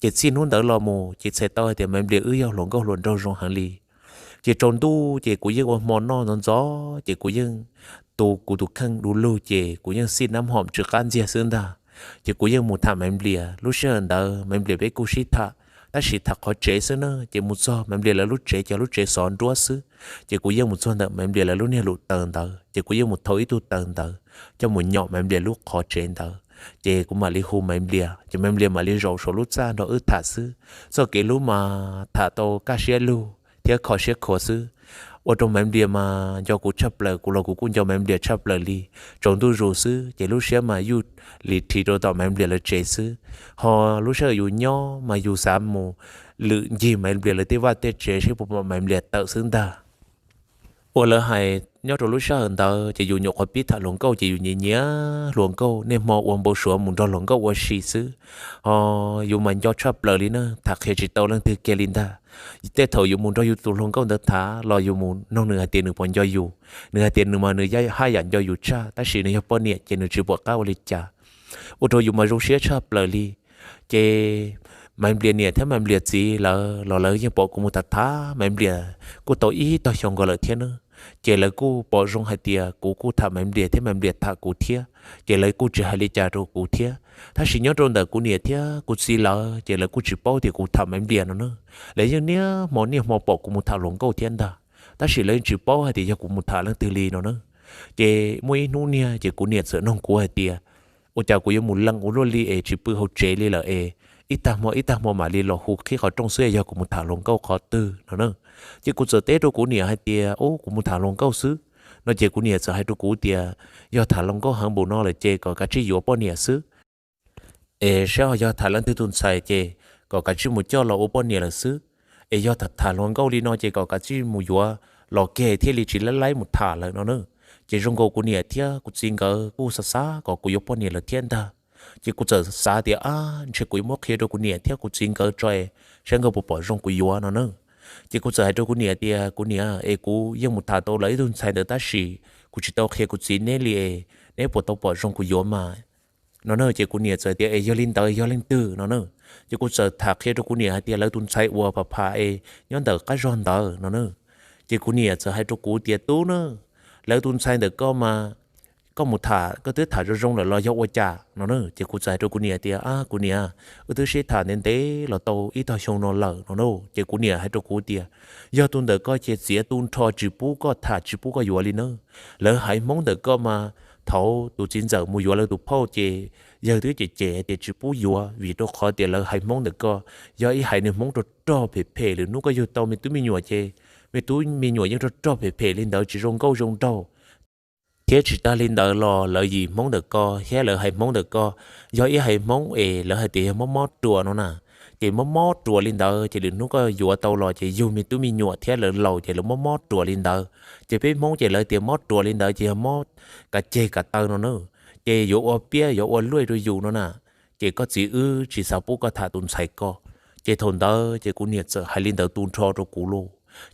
ces txij hnub ntawd los mus ces txhais tau hais tias Maiv Nplias wb yog hluas nkauj hluas nraug zoo heev li. Ces tsaus ntuj ces kuv yeej ua hmo noj ntxov ntxov, ces kuv yeej tu kuv tus kheej du lug, ces kuv yeej xij nab hom tsw qab ntxiag xwb ntag. Ces kuv yeej mus tham Maiv Nplias. Lub sij hawm ntawd Maiv Nplias peb kuj sib tham, tab sis tham qhov tsev xwb na. Ces mus txog Maiv Nplias lawv lub tsev ces lub tsev xov nruab xwb, ces kuv yeej mus txog ntawm Maiv Nplias lawv lub niag lub taws ntawd, ces kuv yeej mus thau ib tug taws ntawd coj mus nyom Maiv Nplias lub qhov tsev ntawd. Ces kuv mam li hu Maiv Nplias, ces Maiv Nplias mam li zaum saum lub txaj nrog wb tham xwb. Txoj kev hlub mas tham tau kaj siab lug thiab kho siab khuav xwb, ua rau Maiv Nplias mas nco kuv tshaj plaws, kuv los kuv kuj nco Maiv Nplias tshaj plaws li. Tsaus ntuj zus xwb ces lub siab mas yuj li rhi rau tom Maiv Nplias lawv tsev xwb, ho lub sij hawm yus nyob mas yus xav mus lwm ncig Maiv Nplias lawv tej vaj tej tsev saib puas pom Maiv Nplias tawm xwb ntag. Ua lawv hais nyob rau lub sij hawm ntawd ces yus nyuam qhuav pib tham hluas nkauj ces yus nyiam nyiam hluas nkauj, niaj hmo ua npau suav mus nrog hluas nkauj ua si xwb, ho yus mas nco tshaj plaws li na, tham qhia tsis tau leej twg kiag li ntag. Tej thaum yus mus nrog yus tus hluas nkauj ntawd tham los yus mus noog nws hais tias nws puas nco yus, nws hais tias nws mas nws haj yam nco yus tshaj, tab sis nws yog poj niam ces nws tsis pom qab ua li cas, ua rau yus mas zoo siab tshaj plaws li. Ces Maiv Nplias niam thiab Maiv Nplias txiv lawv los lawv yeej pom kuv mus tham tham Maiv Nplias kuj tau ib tog xyoo nkaus lawm thiab na. Ces lawv kuj pom zoo hais tias kuv kuj tham Maiv Nplias thiab Maiv Nplias tham kuv thiab, ces lawv kuj tsis hais li cas rau kuv thiab. Tab sis nyob rau ntawm kuv niam thiab kuv txiv lawv ces lawv kuj tsis paub tias kuv tham Maiv Nplias no na. Lawv yeej niaj hmo niaj hmo pom kuv mus tham hluas nkauj thiab ntag, tab sis lawv yeej tsis paub hais tias yog kuv mus tham leej twg li no na. Ces muaj ib hnub niag ces kuv niam txawm noog kuv hais tias, ua cas kuv yuav mus lees ua luaj li es tsis pw hauv tsev li lawm es, ib tag hmo ib tag hmo mam li los hu qhib qhov rooj xwb, yog kuv mus tham hluas nkauj qhov twg no na. Ces kuv txawm teb rau kuv niam hais tias, ub, kuv mus tham hluas nkauj xwb no. Ces kuv niam txawm hais rau kuv tias, yog tham hluas nkauj heev npaum no lawm ces kom kav tsij yuav poj niam xwb, es saib ho yog tham leej twg tus ntxhais ces kom kav tsij mus coj los ua poj niam lawm xwb. Es yog tham tham hluas nkauj li no ces kom kav tsij mus yuav los kiag thiaj li tsis laib laib mus tham lawm no na. Ces zoo nkaus kuv niam thiab kuv txiv nkawd kuj xav xav kom kuv yuav poj niam lawm thiab ntag. Ces kuv txawm xav tias, ab, ntshe kuv yuav muab qhia rau kuv niam thiab kuv txiv nkawd tso es saib nkawd puas pom zoo kuv yuav no na. Ces kuv txawm hais rau kuv niam tias, kuv niam, es kuv yeej mus tham tau lawv ib tug ntxhais ntawd tab sis kuv tsis tau qhia kuv txiv neb li es, neb puas tau pom zoo kuv yuav mas no na. Ces kuv niam txawm tias, es yog li ntawd yog leej twg no na. Ces kuv txawm tham qhia rau kuv niam hais tias, lawv tus ntxhais uas pham pham es nyob ntawm qab zog ntawd no na. Ces kuv niam txawm hais rau kuv tias, tub na, lawv tus ntxhais ntawm koj mas koj mus tham koj twb tham zoo zoo lawm los yog ua cas no na. Ces kuv txawm hais rau kuv niam tias, ab, kuv niam, wb twb sib tham ntev ntev los tau ib tog xyoo no lawm no na. Ces kuv niam hais rau kuv tias, yog tus ntawm koj ces txiav tu nrho tsis pub koj tham tsis pub koj yuav li na. Lawv haiv Hmoob ntawm koj mas thaum tus txiv ntxawm mus yuav lawv tus phauj ces yawg twb cem cem tias tsis pub yuav vim rau qhov tias lawv haiv Hmoob ntawm koj yog ib haiv neeg Hmoob rog rog phem phem, lwm hnub koj yug tau me tub me nyuam ces me tub me nyuam yeej rog rog phem phem li ntawd tsis zoo nkauj zoo nraug. Thiab tsis tag li ntawd los lawv yim Hmoob ntawm koj thiab lawv haiv Hmoob ntawm koj yog ib haiv Hmoob es lawv hais tias yog mob mob ruas no na. Ces mob mob ruas li ntawd ces lwm hnub koj yuav tau los ces yug me tub me nyuam thiab lawv laus ces lawv mob mob ruas li ntawd. Ces peb Hmoob ces lawv tias mob ruas li ntawd ces yog mob kav ceg kav taw no na. Ces yuav ua piab yuav ua luaj rau yus no na. Ces koj txiv wb tsis xav pub koj tham tus ntxhais koj. Ces thaum ntawd ces kuv niam txawm hais li ntawd tu nrho rau kuv lauj.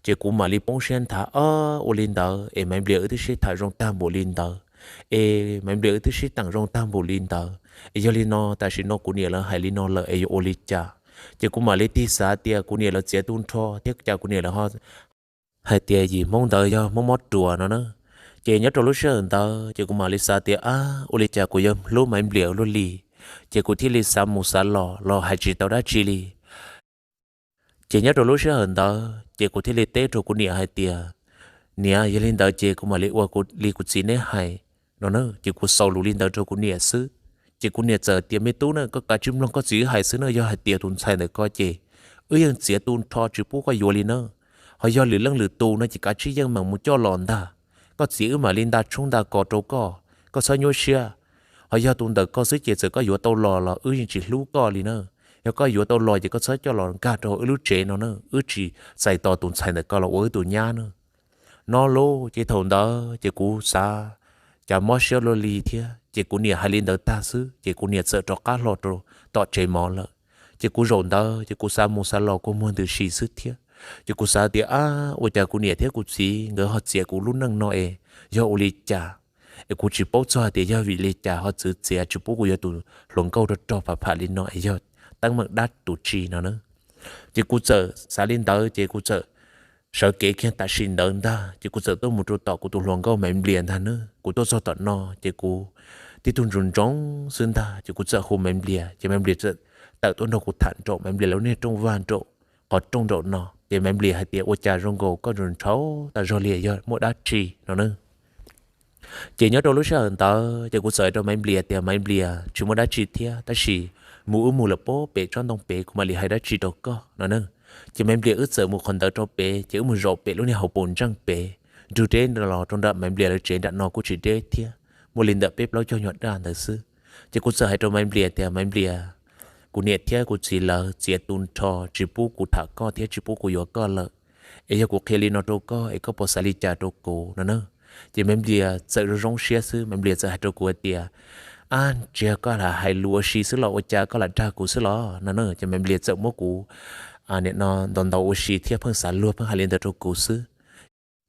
Ces kuv mam li poob siab nthav, ab, ua li ntawd es Maiv Nplias wb twb sib tham zoo tag npaum li ntawd, es Maiv Nplias wb twb sib teem zoo tag npaum li ntawd, es yog li no tam sim no kuv niam lawv hais li no lawm es yuav ua li cas? Ces kuv mam li tig xav tias kuv niam lawv txiav tu nrho thiab cas kuv niam lawv ho hais tias yim Hmoob ntawd yog Hmoob mob ruas no na. Ces nyob rau lub sij hawm ntawd ces kuv mam li xav tias, ab, ua li cas kuv yuav hlub Maiv Nplias ua luaj li. Ces kuv thiaj li xav mus xav los los hais tsis tau dab tsi li. Ces nyob rau lub sij hawm ntawd ces kuv thiaj li teb rau kuv niam hais tias, niam, yog li ntawd ces kuv mam li ua li kuv txiv neb hais no na. Ces kuv xaus lus li ntawd rau kuv niam xwb. Ces kuv niam txawm tias, me tub na, koj kav tsij mloog koj txiv wb hais xwb na, yog hais tias tus ntxhais ntawm koj ces wb yeej txiav tu nrho tsis pub koj yuav li na. Ho yog lwm leej lwm tus no ces kav tsij yeej meem mus coj los ntag. Koj txiv wb mam li nta tshoob nta kos rau koj, koj txhob nyuaj siab. Ho yog tus ntawm koj xwb ces txawm koj yuav tau los los wb yeej tsis hlub koj li na. Yog koj yuav tau los ces koj txhob coj los nkag rau wb lub tsev no na, wb tsis txais tos tus ntxhais ntawm koj los ua wb tus nyab na. No lauj, ces thaum ntawd ces kuv xav cas mob siab luaj li thiab, ces kuv niam hais li ntawd tag xwb ces kuv niam txawm rov qab hlo rau tom tsev mov lawm. Ces kuv zaum ntawd ces kuv xav mus xav los kua muag ntws si xwb thiab. Ces kuv xav tias, ab, ua cas kuv niam thiab kuv txiv nkawd ho txiav kuv lub neej no es yog ua li cas? Es kuv tsis paub txog hais tias yog vim li cas ho txwv txiav tsis pub kuv yuav tus hluas nkauj rog rog pham pham li no es yog teeb meem dab tus tsi no na. Ces kuv txawm xav li ntawd ces kuv txawm sawv kev kiag tam sim ntawd ntag, ces kuv txawm tuaj mus rau tom kuv tus hluas nkauj Maiv Nplias ntag na. Kuv tuaj txog tom no ces kuv tib tug ntsoov ntsoov xwb ntag, ces kuv txawm hu Maiv Nplias, ces Maiv Nplias txawm tawm tuaj nrog kuv tham nraum Maiv Nplias lawv niag rooj vag nraum qhov rooj nraum no. Ces Maiv Nplias hais tias, Ua cas zoo nkaus koj ntshaus ntshaus tag zog li, yog muaj dab tsi no na? Ces nyob rau lub sij hawm ntawd ces kuv txawm hais rau Maiv Nplias tias, Maiv Nplias, tsis muaj dab tsi thiab, tab sis mus wb mus lawm pem tsob ntoo pem kuv mam li hais dab tsi rau koj no na. Ces Maiv Nplias wb txawm mus qhov ntawd rau pem, ces wb mus zaum pem lub niag hauv paus ntseej pem. Nrug deb los rau nram Maiv Nplias lawv tsev nram no kuj tsis deb thiab, muaj li ntawm peb plaub caug nyuag daj ntawd xwb. Ces kuv txawm hais rau Maiv Nplias tias, Maiv Nplias, kuv niam thiab kuv txiv lawv txiav tu nrho tsis pub kuv tham koj thiab tsis pub kuv yuav koj lawm. Es yog kuv qhia li no rau koj es koj puas xav li cas rau kuv no na? Ces Maiv Nplias txawm zoo zoo siab xwb, Maiv Nplias txawm hais rau kuv hais tias, Ab, tsis yog koj lam hais lus ua si xwb los ua cas koj lam dag kuv xwb los no na? Ces Maiv Nplias txawm muab kuv nim no ntaus ntaus ua si thiab pheej xav luag pheej hais li ntawd rau kuv xwb.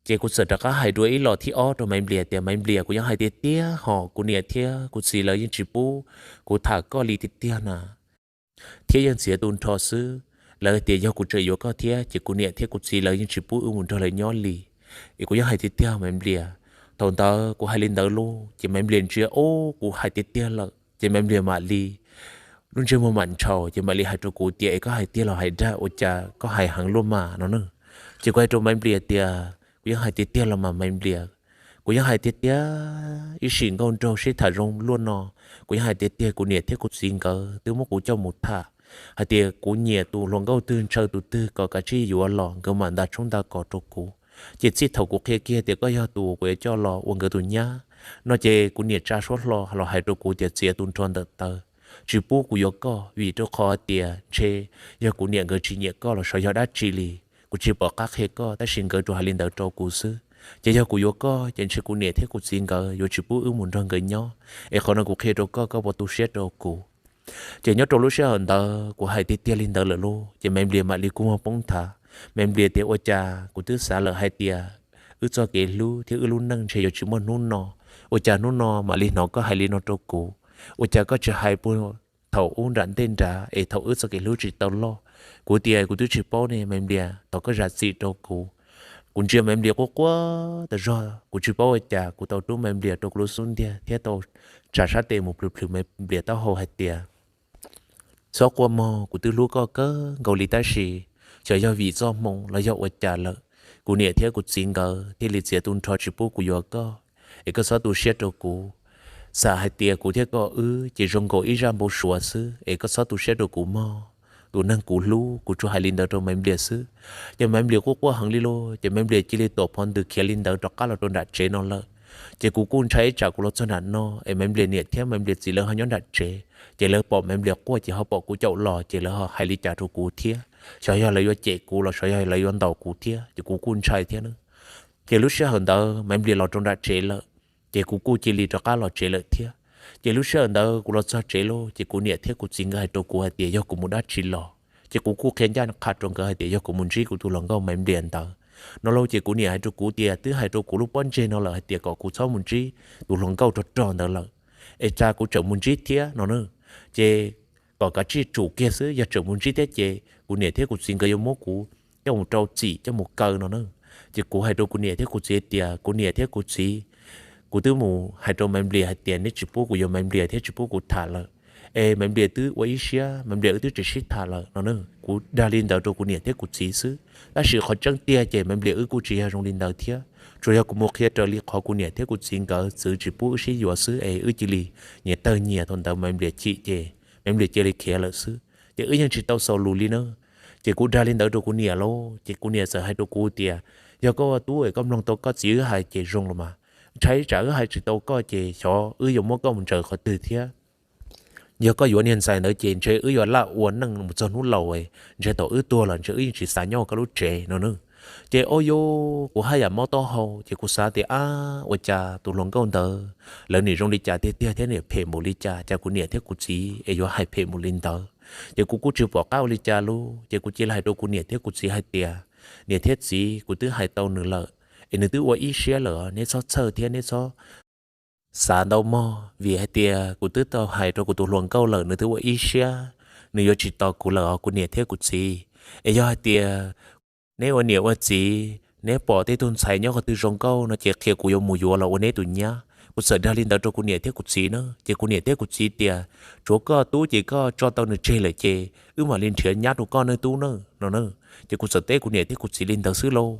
Ces kuv txawm rov qab hais dua ib los thib ob rau Maiv Nplias tias, Maiv Nplias, kuv yeej hais tiag tiag hos, kuv niam thiab kuv txiv lawv yeej tsis pub kuv tham koj li tiag tiag na. Thiab yeej txiav tu nrho xwb. Lawv tias yog kuv tseem yuav koj thiab ces kuv niam thiab kuv txiv lawv yeej tsis pub wb mus nrog lawv nyob li. Es kuv yeej hais tiag tiag Maiv Nplias. Thaum ntawd kuv hais li ntawd lauj, ces Maiv Nplias ntsia, Ob, kuv hais tiag tiag lawm. Ces Maiv Nplias mam li lub ntsej muag mam ntshaus, ces mam li hais rau kuv tias, Es koj hais tiag los hais dag, ua cas koj hais heev luaj mas no na? Ces kuv hais rau Maiv Nplias tias, Kuv yeej hais tiag tiag los mas Maiv Nplias, kuv yeej hais tiag tiag. Ib sim nkauj nraug sib tham zoo luaj no, kuv yeej hais tiag tiag, kuv niam thiab kuv txiv nkawd twb muab kuv coj mus tham hais tias kuv nyiam tus hluas nkauj twg ntshaw tus twg kom kav tsij yuav los nkawd mam nta tshoob nta kos rau kuv. Ces txij thaum kuv qhia kiag tias koj yog tus kuv yuav coj los ua nkawd tus nyab no, ces kuv niam tsa suab hlo los hais rau kuv tias txiav tu nrho ntawm taw, tsis pub kuv yuav koj, vim rau qhov tias ntshe yog kuv niam nkawd tsis nyiam koj los xyov yog dab tsi li. Kuv tsis pom qab qhia koj, tab sis nkawd tsuas hais li ntawd rau kuv xwb. Ces yog kuv yuav koj ces ntshe kuv niam thiab kuv txiv nkawd yuav tsis pub wb mus nrog nkawd nyob, es qhov no kuv qhia rau koj, koj puas tu siab rau kuv? Ces nyob rau lub sij hawm ntawd kuv hais tiag tiag li ntawd lawm lauj, ces Maiv Nplias mam li kua muag poob nthav. Maiv Nplias tias, Ua cas kuv twb xav lawm hais tias wb txoj kev hlub thiab wb lub neej ntshe yuav tsis muaj hnub no, ua cas hnub no mam li hnov koj hais li no rau kuv? Ua cas koj tsis hais puag thaum ub nram ntej nrad es thaum wb txoj kev hlub tsis tau loj? Kuv tias, Kuv twb tsis paub ne Maiv Nplias, thov koj zam txim rau kuv. Kuv ntsia Maiv Nplias quaj quaj tas zog, kuv tsis paub ua cas kuv tau rub Maiv Nplias rau kuv lub xub ntiag thiab tau tsa sab tes mus plhws plhws Maiv Nplias taub hau hais tias, Txhob quaj mog, kuv twb hlub koj kawg nkaus li tab sis xyov yog vim txoj hmoo los yog ua cas lawm, kuv niam thiab kuv txiv nkawd thiaj li txiav tu nrho tsis pub kuv yuav koj. Es koj txhob tu siab rau kuv. Xam hais tias kuv thiab koj wb ces zoo nkaus ib zaj npau suav xwb, es koj txhob tu siab rau kuv mog. Tus neeg kuv hlub, kuv tsuas hais li ntawd rau Maiv Nplias xwb. Ces Maiv Nplias quaj quaj heev li lauj, ces Maiv Nplias cia li tuam phov ntws khiav li ntawd rov qab los rau nram tsev no lawm. Ces kuv kuj ntshai ib tsam kuv los txog nram no es Maiv Nplias niam thiab Maiv Nplias txiv lawv ho nyob nram tsev, ces lawv pom Maiv Nplias quaj ces ho pom kuv caum los ces lawv ho hais li cas rau kuv thiab, xyov yog lawv yuav cem kuv los xyov yog lawv yuav ntaus kuv thiab, ces kuv kuj ntshai thiab na. Ces lub sij hawm ntawd Maiv Nplias los rau nram tsev lawm, ces kuv kuj cia li rov qab los tsev lawm thiab. Ces lub sij hawm ntawd kuv los txog tsev lauj, ces kuv niam thiab kuv txiv nkawd hais rau kuv hais tias yog kuv mus dab tsi los. Ces kuv kuj qhia ncaj qha rau nkawd hais tias yog kuv mus ntsib kuv tus hluas nkauj Maiv Nplias ntawd no lauj. Ces kuv niam hais rau kuv tias twb hais rau kuv lub pob ntseg no lawm hais tias kom kuv txhob mus ntsib tus hluas nkauj rog rog ntawd lawm, es cas kuv tseem mus ntsib thiab no na. Ces kom kav tsij tsum kiag xwb, yog tseem mus ntsib thiab ces kuv niam thiab kuv txiv nkawd yuav muab kuv coj mus rau txim coj mus kaw no na. Ces kuv hais rau kuv niam thiab kuv txiv tias kuv niam thiab kuv txiv, kuv twb mus hais rau Maiv Nplias hais tias neb tsis pub kuv yuav Maiv Nplias thiab tsis pub kuv tham lawm, es Maiv Nplias twb ua ib siab, Maiv Nplias wb twb tsis sib tham lawm no na. Kuv dag li ntawd rau kuv niam thiab kuv txiv xwb, tab sis qhov tseeb tiag ces Maiv Nplias wb kuj tsis yog zoo li ntawd thiab, tsuas yog kuv mus qhia raws li qhov kuv niam thiab kuv txiv nkawd txwv tsis pub wb sib yuav xwb es wb cia li nyias tawg nyias. Thaum ntawd Maiv Nplias chim ces Maiv Nplias cia li khiav lawm xwb, ces wb yeej tsis tau xaus lus li na. Ces kuv dag li ntawd rau kuv niam lauj, ces kuv niam txawm hais rau kuv tias yog koj ua tub es koj mloog tau koj txiv wb hais ces zoo los mas, ntshai tsam wb hais tsis tau koj ces xyov wb yuav muab koj mus ntsaws qhov twg thiab. Yog koj yuav niag ntxhais ntawd ces ntshe wb yuav laj ua neej mus txog hnub laus, ntshe thaum wb tuag los ntshe wb yeej tsis xav nyob koj lub tsev no na. Ces ob yuj kuv haj yam mob taub hau, ces kuv xav tias ab, ua cas tus hluas nkauj ntawd lawv niam zoo li cas tiag tiag thiab niam phem npaum li cas, cas kuv niam thiab kuv txiv es yuav hais phem npaum li ntawd. Ces kuv kuj tsis pom qab ua li cas lauj, ces kuv cia li hais rau kuv niam thiab kuv txiv hais tias niam thiab txiv, kuv twb hais tau nws lawm, es nws twb ua ib siab lawm, neb txhob txhawj thiab neb txhob xav ntau mog, vim hais tias kuv twb tau hais rau kuv tus hluas nkauj lawm, nws twb ua ib siab, nws yuav tsis tos kuv lawm os kuv niam thiab kuv txiv. Es yog hais tias neb ua niam ua txiv, neb pom tej tug ntxhais nyob qhov twg zoo nkauj no ces qhia kuv yuav mus yuav los ua neb tus nyab. Kuv txawm dag li ntawd rau kuv niam thiab kuv txiv na, ces kuv niam thiab kuv txiv tias, tsuav koj tub ces koj tso tau nws tseg lawm ces wb mam li nrhiav nyab rau koj nawb tub na no na. Ces kuv txawm teb kuv niam thiab kuv txiv li ntawd xwb lauj.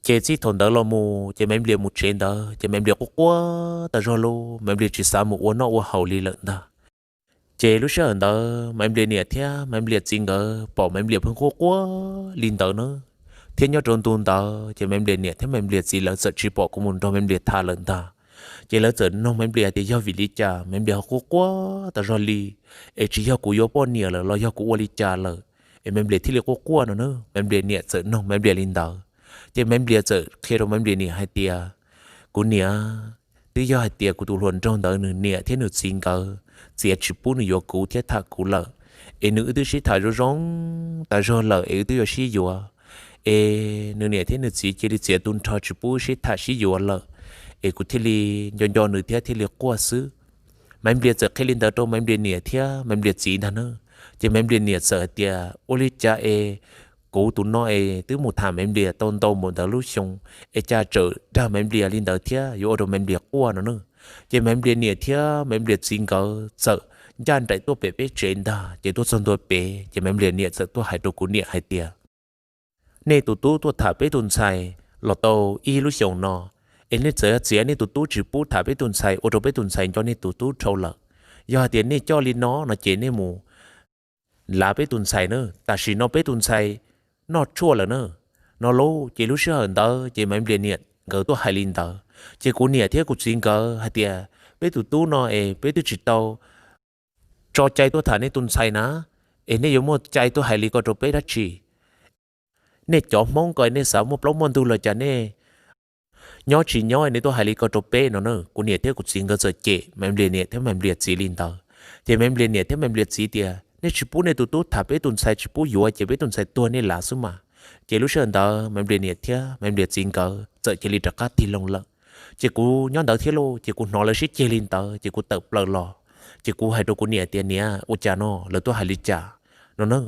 Ces txij thaum ntawd los mus ces Maiv Nplias mus tsev ntawd ces Maiv Nplias quaj quaj tas zog lauj, Maiv Nplias tsis xav mus ua noj ua haus li lawm ntag. Ces lub sij hawm ntawd Maiv Nplias niam thiab Maiv Nplias txiv nkawd pom Maiv Nplias pheej quaj quaj li ntawd na, thiab nyob rau ntu ntawd ces Maiv Nplias niam thiab Maiv Nplias txiv lawv txawm tsis pom kuv mus nrog Maiv Nplias tham lawm ntag. Ces lawv txawm noog Maiv Nplias tias yog vim li cas Maiv Nplias ho quaj quaj tas zog li, es tsis yog kuv yuav poj niam lawm los yog kuv ua li cas lawm es Maiv Nplias thiaj li quaj quaj no na. Maiv Nplias niam txawm noog Maiv Nplias li ntawd, ces Maiv Nplias txawm qhia rau Maiv Nplias niam hais tias, kuv niam, twb yog hais tias kuv tus hluas nraug ntawd nws niam thiab nws txiv nkawd txiav tsis pub nws yuav kuv thiab tham kuv lawm, es nws wb twb sib tham zoo zoo tas zog lawm es wb twb yuav sib yuav, es nws niam thiab nws txiv cia li txiav tu nrho tsis pub wb sib tham sib yuav lawm, es kuv thiaj li nco nco nws thiab thiaj li quaj xwb. Maiv Nplias txawm qhia li ntawd rau Maiv Nplias niam thiab Maiv Nplias txiv ntag na. Ces Maiv Nplias niam txawm hais tias ua li cas es kuv tus no es twb mus tham Maiv Nplias tau ntau npaum ntawd lub xyoo, es cas txawm dag Maiv Nplias li ntawd thiab yuav ua rau Maiv Nplias quaj no na. Ces Maiv Nplias niam thiab Maiv Nplias txiv nkawd txawm ncaj nraim tuaj pem peb tsev ntag. Ces tuaj txog ntua pem ces Maiv Nplias niam txawm tuaj hais rau kuv niam hais tias, nej tus tub tuaj tham peb tus ntxhais los tau ib lub xyoos no, es nej txawm txiav nej tus tub tsis pub tham peb tus ntxhais ua rau peb tus ntxhais nco nej tus tub dhau lawm. Yog hais tias nej coj li no no ces nej mus lav peb tus ntxhais na, tam sim no peb tus ntxhais noj tshuaj lawm na no lauj. Ces lub sij hawm ntawd ces Maiv Nplias niam nkawd tuaj hais li ntawd, ces kuv niam thiab kuv txiv nkawd hais tias peb tus tub no es peb twb tsis tau tso cai tuaj tham nej tus ntxhais na, es nej yuav muaj cai tuaj hais li ko rau peb dab tsi? Nej cov Hmoob ko nej xav muaj plaub muaj ntug los cas nej nyob tsis nyob nej tuaj hais li ko rau peb no na. Kuv niam thiab kuv txiv nkawd txawm cem Maiv Nplias niam thiab Maiv Nplias txiv li ntawd. Ces Maiv Nplias niam thiab Maiv Nplias txiv tias nej tsis pub nej tus tub tham peb tus ntxhais, tsis pub yuav ces peb tus ntxhais tuag nej lav xwb mas. Ces lub sij hawm ntawd Maiv Nplias niam thiab Maiv Nplias txiv nkawd txawm cia li rov qab tig loo lawm. Ces kuv nyob ntawd thiab lauj, ces kuv hnov lawv sib ceg li ntawd ces kuv tawm plaws los. Ces kuv hais rau kuv niam tias niam, ua cas no lawv tuaj hais li cas no na.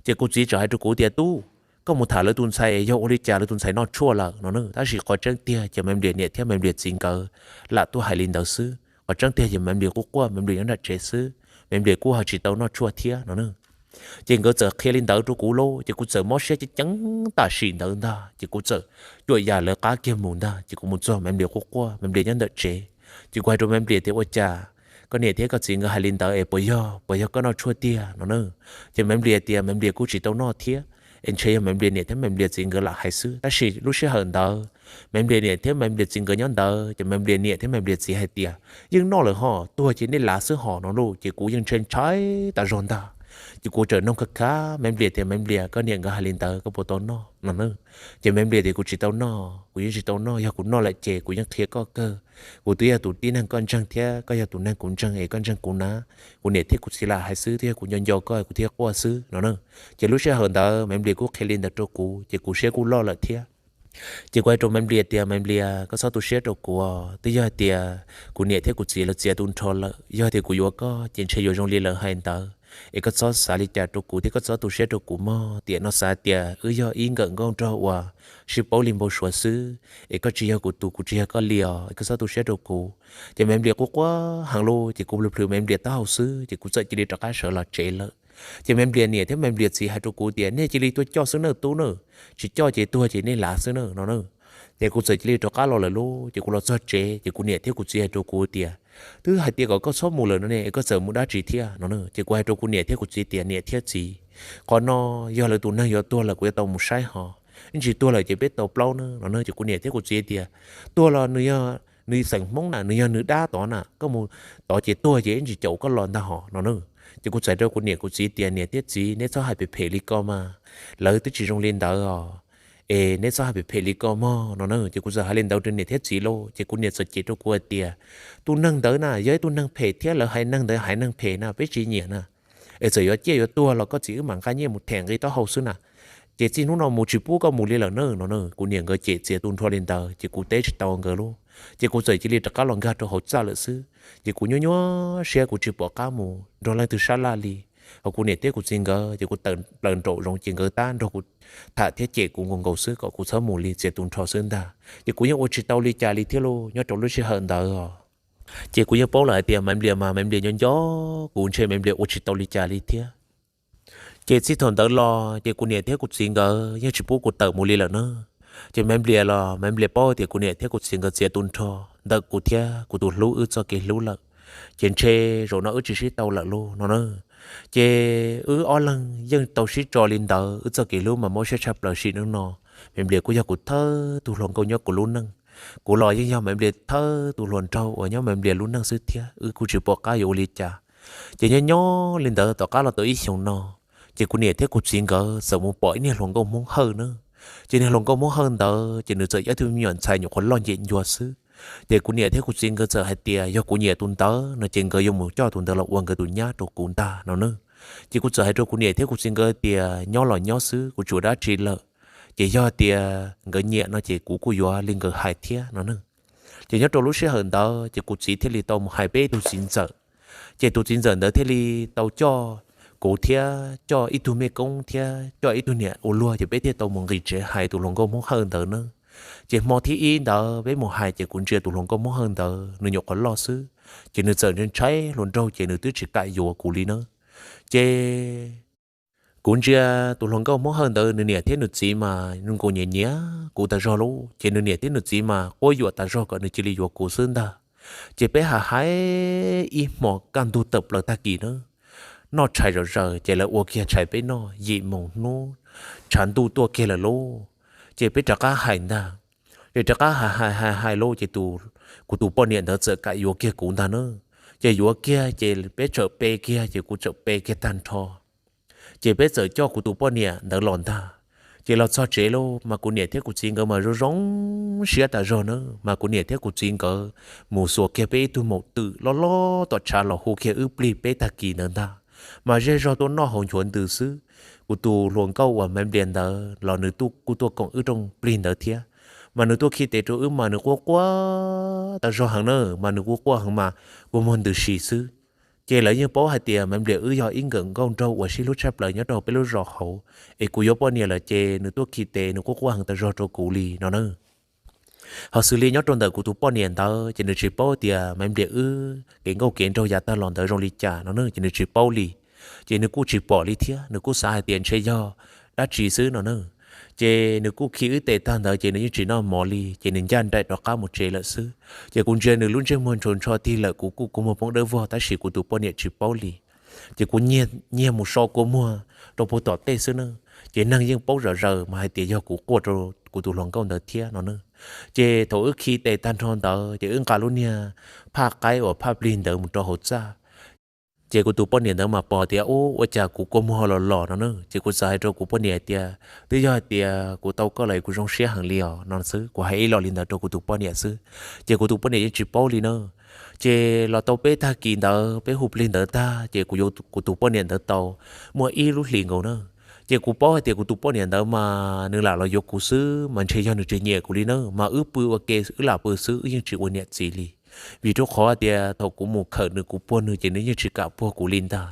Ces kuv txiv txawm hais rau kuv tias tub, koj mus tham lawv tus ntxhais yog ua li cas lawv tus ntxhais noj tshuaj lawm no na. Tab sis qhov tseeb tiag ces Maiv Nplias niam thiab Maiv Nplias txiv nkawd lam tuaj hais li ntawd xwb. Qhov tseeb tiag ces Maiv Nplias kuj quaj, Maiv Nplias nyob nram tsev xwb, Maiv Nplias kuj ho tsis tau noj tshuaj thiab no na. Ces nkawd txawm qhia li ntawd rau kuv lauj, ces kuv txawm mob siab ceev ceev tam sim ntawd ntag, ces kuv txawm cuam yam lawv qab kiag mus ntag, ces kuv mus txog Maiv Nplias quaj quaj, Maiv Nplias nyob ntawm tsev. Ces kuv hais rau Maiv Nplias tias ua cas koj niam thiab koj txiv nkawd hais li ntawd es puas yog, puas yog koj noj tshuaj tiag no na. Ces Maiv Nplias tias Maiv Nplias kuj tsis tau noj thiab, es ntshe yog Maiv Nplias niam thiab Maiv Nplias txiv nkawd lam hais xwb. Tab sis lub sij hawm ntawd Maiv Nplias niam thiab Maiv Nplias txiv nkawd nyob ntawd, ces Maiv Nplias niam thiab Maiv Nplias txiv hais tias yeej noj lawm ho, tuag ces nej lav xwb ho no lauj. Ces kuv yeej ntshai ntshai tas zog ntag. Ces kuv txawm noog khav khav Maiv Nplias tias Maiv Nplias, koj niam nkawd hais li ntawd koj puas tau noj no na? Ces Maiv Nplias tias kuv tsis tau noj, kuv yeej tsis tau noj, yog kuv noj lawm ces kuv yeej qhia koj kawg. Kuv twb yog tus tib neeg koj ntseeg thiab koj yog tus neeg kuv ntseeg es koj ntseeg kuv na. Kuv niam thiab kuv txiv lam hais xwb, twb yog kuv nco nco koj kuv thiaj quaj xwb no na. Ces lub sij hawm ntawd Maiv Nplias kuj qhia li ntawd rau kuv, ces kuv siab kuj loj lawm thiab. Ces kuv hais rau Maiv Nplias tias Maiv Nplias, koj txhob tu siab rau kuv os, twb yog hais tias kuv niam thiab kuv txiv lawv txiav tu nrho lawm, yog tias kuv yuav koj ces ntshe yuav zoo li lawv hais ntawd. Es koj txhob xav li cas rau kuv thiab koj txhob tu siab rau kuv mog, tiam no xav tias wb yog ib nkawm nkauj nraug uas sib paub li npau suav xwb, es koj tsis yog kuv tus, kuv tsis yog koj li os, es koj txhob tu siab rau kuv. Ces Maiv Nplias quaj quaj heev lauj, ces kuv plhws plhws Maiv Nplias taub hau xwb, ces kuv txawm cia li rov qab sawv los tsev lawm. Ces Maiv Nplias niam thiab Maiv Nplias txiv hais rau kuv tias nej cia li tuaj coj xwb nawj tub na, tsis coj ces tuag ces nej lav xwb nawj no na. Ces kuv txawm cia li rov qab los lawm lauj, ces kuv los txog tsev ces kuv niam thiab kuv txiv hais rau kuv tias twb hais tias kom koj txhob mus lawm no ne, es koj txawm mus dab tsi thiab no na. Ces kuv hais rau kuv niam thiab kuv txiv tias niam thiab txiv, qhov no yog lawv tus neeg yuav tuag lawm kuv yuav tau mus saib ho, ib ntsis tuag lawm ces peb tau plaub na no na. Ces kuv niam thiab kuv txiv tias tuag los nws yog nws xeem Hmoob na, nws yog nws dab tod na, koj mus tod ces tuag ces ib ntsis caum koj los ntag ho no na. Ces kuv txawm hais rau kuv niam kuv txiv tias niam thiab txiv, neb txhob hais phem phem li ko mas, lawv twb tsis zoo li ntawd os, es neb txhob hais phem phem li ko mog no na. Ces kuv txawm hais li ntawd rau niam thiab txiv lauj, ces kuv niam txawm cem rau kuv hais tias tus neeg ntawd na yog ib tug neeg phem thiab lawv haiv neeg ntawd haiv neeg phem na peb tsis nyiam na. Es txawm yuav ciaj yuav tuag los koj txiv wb mam nqa nyiaj mus them nqi taub hau xwb na. Ces txij hnub no mus tsis pub koj mus li lawm na no na. Kuv niam nkawd cem txiav tu nrho li ntawd ces kuv teb tsis tau nkawd lauj, ces kuv txawm cia li rov qab los nkag rau hauv txaj lawm xwb. Ces kuv nyuaj nyuaj siab kuv tsis pom qab mus nrog leej twg sab laj li. Ho kuv niam thiab kuv txiv nkawd ces kuv tawm plaws nraum zoov ces nkawd tab nrog kuv tham thiab cem kuv nkaus nkaus xwb kom kuv txhob mus li txiav tu nrho xwb ntag. Ces kuv yeej ua tsis tau li cas li thiab lauj nyob rau lub sij hawm ntawd os. Ces kuv yeej paub lawm hais tias Maiv Nplias mas Maiv Nplias nyob nco kuv ntshe Maiv Nplias ua tsis tau li cas li thiab. Ces txij thaum ntawd los ces kuv niam thiab kuv txiv nkawd yeej tsis pub kuv tawm mus li lawm na. Ces Maiv Nplias los Maiv Nplias paub tias kuv niam thiab kuv txiv nkawd txiav tu nrho ntawm kuv thiab kuv tus hlub wb txoj kev hlub lawm, ces ntshe zaum no wb tsis sib tau lawm lauj no na. Ces wb ob leeg yeej tau sib tso li ntawd, wb txoj kev hlub mas mob siab tshaj plaws sim neej no. Maiv Nplias kuj yog kuv thawj tus hluas nkauj nyob kuv lub neej, kuv los yeej yog Maiv Nplias thawj tus hluas nraug uas nyob Maiv Nplias lub neej xwb thiab wb kuj tsis pom qab yuav ua li cas. Ces nyob nyob li ntawd tom qab los tau ib xyoos no, ces kuv niam thiab kuv txiv nkawd txawm mus pom ib niag hluas nkauj Hmoob Hawj na. Ces niag hluas nkauj Hmoob Hawj ntawd ces nws txawm yog ib tug me nyuam ntxhais nyuam qhuav loj nce ncua xwb. Ces kuv niam thiab kuv txiv nkawd txawm hais tias yog kuv nyiam tus ntawd no ces nkawd yuav mus coj tus ntawd los ua nkawd tus nyab rau kuv ntag no na. Ces kuv txawm hais rau kuv niam thiab kuv txiv nkawd tias nyob los nyob xwb, kuv tsuas dab tsi lawm. Ces yog tias nkawd nyiam no ces kuv kuj yuav li nkawd hais thiab no na. Ces nyob rau lub sij hawm ntawd ces kuv txiv thiaj li tau mus hais peb tus txiv ntxawm. Ces tus txiv ntxawm ntawd thiaj li tau coj kuv thiab coj ib tug mej koob thiab coj ib tug niam ua luag, ces peb thiaj tau mus nqis tsev hais tus hluas nkauj Hmoob Hawj ntawd na. Ces hmo thib ib ntawd peb mus hais ces kuv ntsia tus hluas nkauj Hmoob Hawj ntawd nws nyuam qhuav loj xwb, ces nws txawm ntshai ntshai hluas nraug ces nws twb tsis kam yuav kuv li na. Ces kuv ntsia tus hluas nkauj Hmoob Hawj ntawd nws niam thiab nws txiv mas nws nkaus nyiam nyiam kuv tas zog lauj, ces nws niam thiab nws txiv mas quab yuam tas zog kom nws cia li yuav kuv xwb ntag. Ces peb hais hais ib hmo kaj ntug tawm plaws tag kis na, noj tshais zom zaws ces lawv ua kiag tshais peb noj, yim moos hnub tshav ntuj tuaj kiag lawm lauj. Ces peb rov qab hais ntag, ces rov qab hais hais hais hais lauj ces kuv tus poj niam ntawd txawm kam yuav kiag kuv ntag na. Ces yuav kiag ces peb txawm pe kiag ces kuv txawm pe kiag tag nrho. Ces peb txawm coj kuv tus poj niam ntawd los ntag. Ces los txog tsev lauj mas kuv niam thiab kuv txiv nkawd mas zoo zoo siab tas zog na, mas kuv niam thiab kuv txiv nkawd mus xuas kiag peb ib tug maum twm loj loj tom tshav los hu kiag wb plig peb tag kis ntawd ntag. Mas zej zog tuaj noj haus nchuav ntws xwb. Kuv tus hluas nkauj uas Maiv Nplias ntawd los nws kuj tuaj koom wb rooj plig ntawd thiab. Mas nws tuaj khi tes rau wb mas nws quaj quaj tas zog heev na, mas nws quaj quaj heev mas kua muag ntws si xwb. Ces lawv yeej paub hais tias Maiv Nplias wb yog ib nkawm nkauj nraug uas sib hlub tshaj plaws nyob rau peb lub zos hauv, es kuv yuav poj niam lawm ces nws tuaj khi tes nws quaj quaj heev tas zog rau kuv li no na. Ho xws li nyob rau ntawm kuv tus poj niam ntawd ces nws tsis paub tias Maiv Nplias wb kev nkauj kev nraug yav tag los ntawd zoo li cas no na, ces nws tsis paub li. Ces nws kuj tsis pom li thiab, nws kuj xav hais tias ntshe yog dab tsi xwb no na. Ces nws kuj khi wb tes tag ntawd ces nws yeej tsis noj mov li, ces nws ncaj nraim rov qab mus tsev lawm xwb. Ces kuv ntsia nws lub ntsej muag ntshaus ntsho tig lawm, kuv kuj kua muag poob dawb vog tab sis kuv tus poj niam tsis paub li. Ces kuv nyiag mus so kua muag rau puag tom tej xwb na. Ces neeg yeej paub zom zaws mas hais tias yog kuv quaj rau kuv tus hluas nkauj ntawd thiab no na. Ces thaum wb khi tes tag nrho ntawd ces wb nqa lub niag phaj qaib uas phaj plig ntawd mus rau hauv txaj. Ces kuv tus poj niam ntawd mas pom tias ub, ua cas kuv kua muag los los no na. Ces kuv txawm hais rau kuv poj niam tias twb yog hais tias kuv tau koj los kuv zoo siab heev li os no xwb, kuv hais ib los li ntawd rau kuv tus poj niam xwb. Ces kuv tus poj niam yeej tsis paub li na. Ces los tau peb tag kis ntawd peb hu plig ntawd tag ces kuv yuav kuv tus poj niam ntawd tau muaj ib lub hlis nkaus na. Ces kuv paub hais tias kuv tus poj niam ntawd mas nws lam los yuav kuv xwb mas ntshe yog nws tsis nyiam kuv li na, mas wb pw ua ke wb lam pw xwb wb yeej tsis ua niam txiv li. Vim rau qhov tias thaum kuv mus khawm nws kuv puag nws ces nws yeej tsis kam puag kuv li ntag.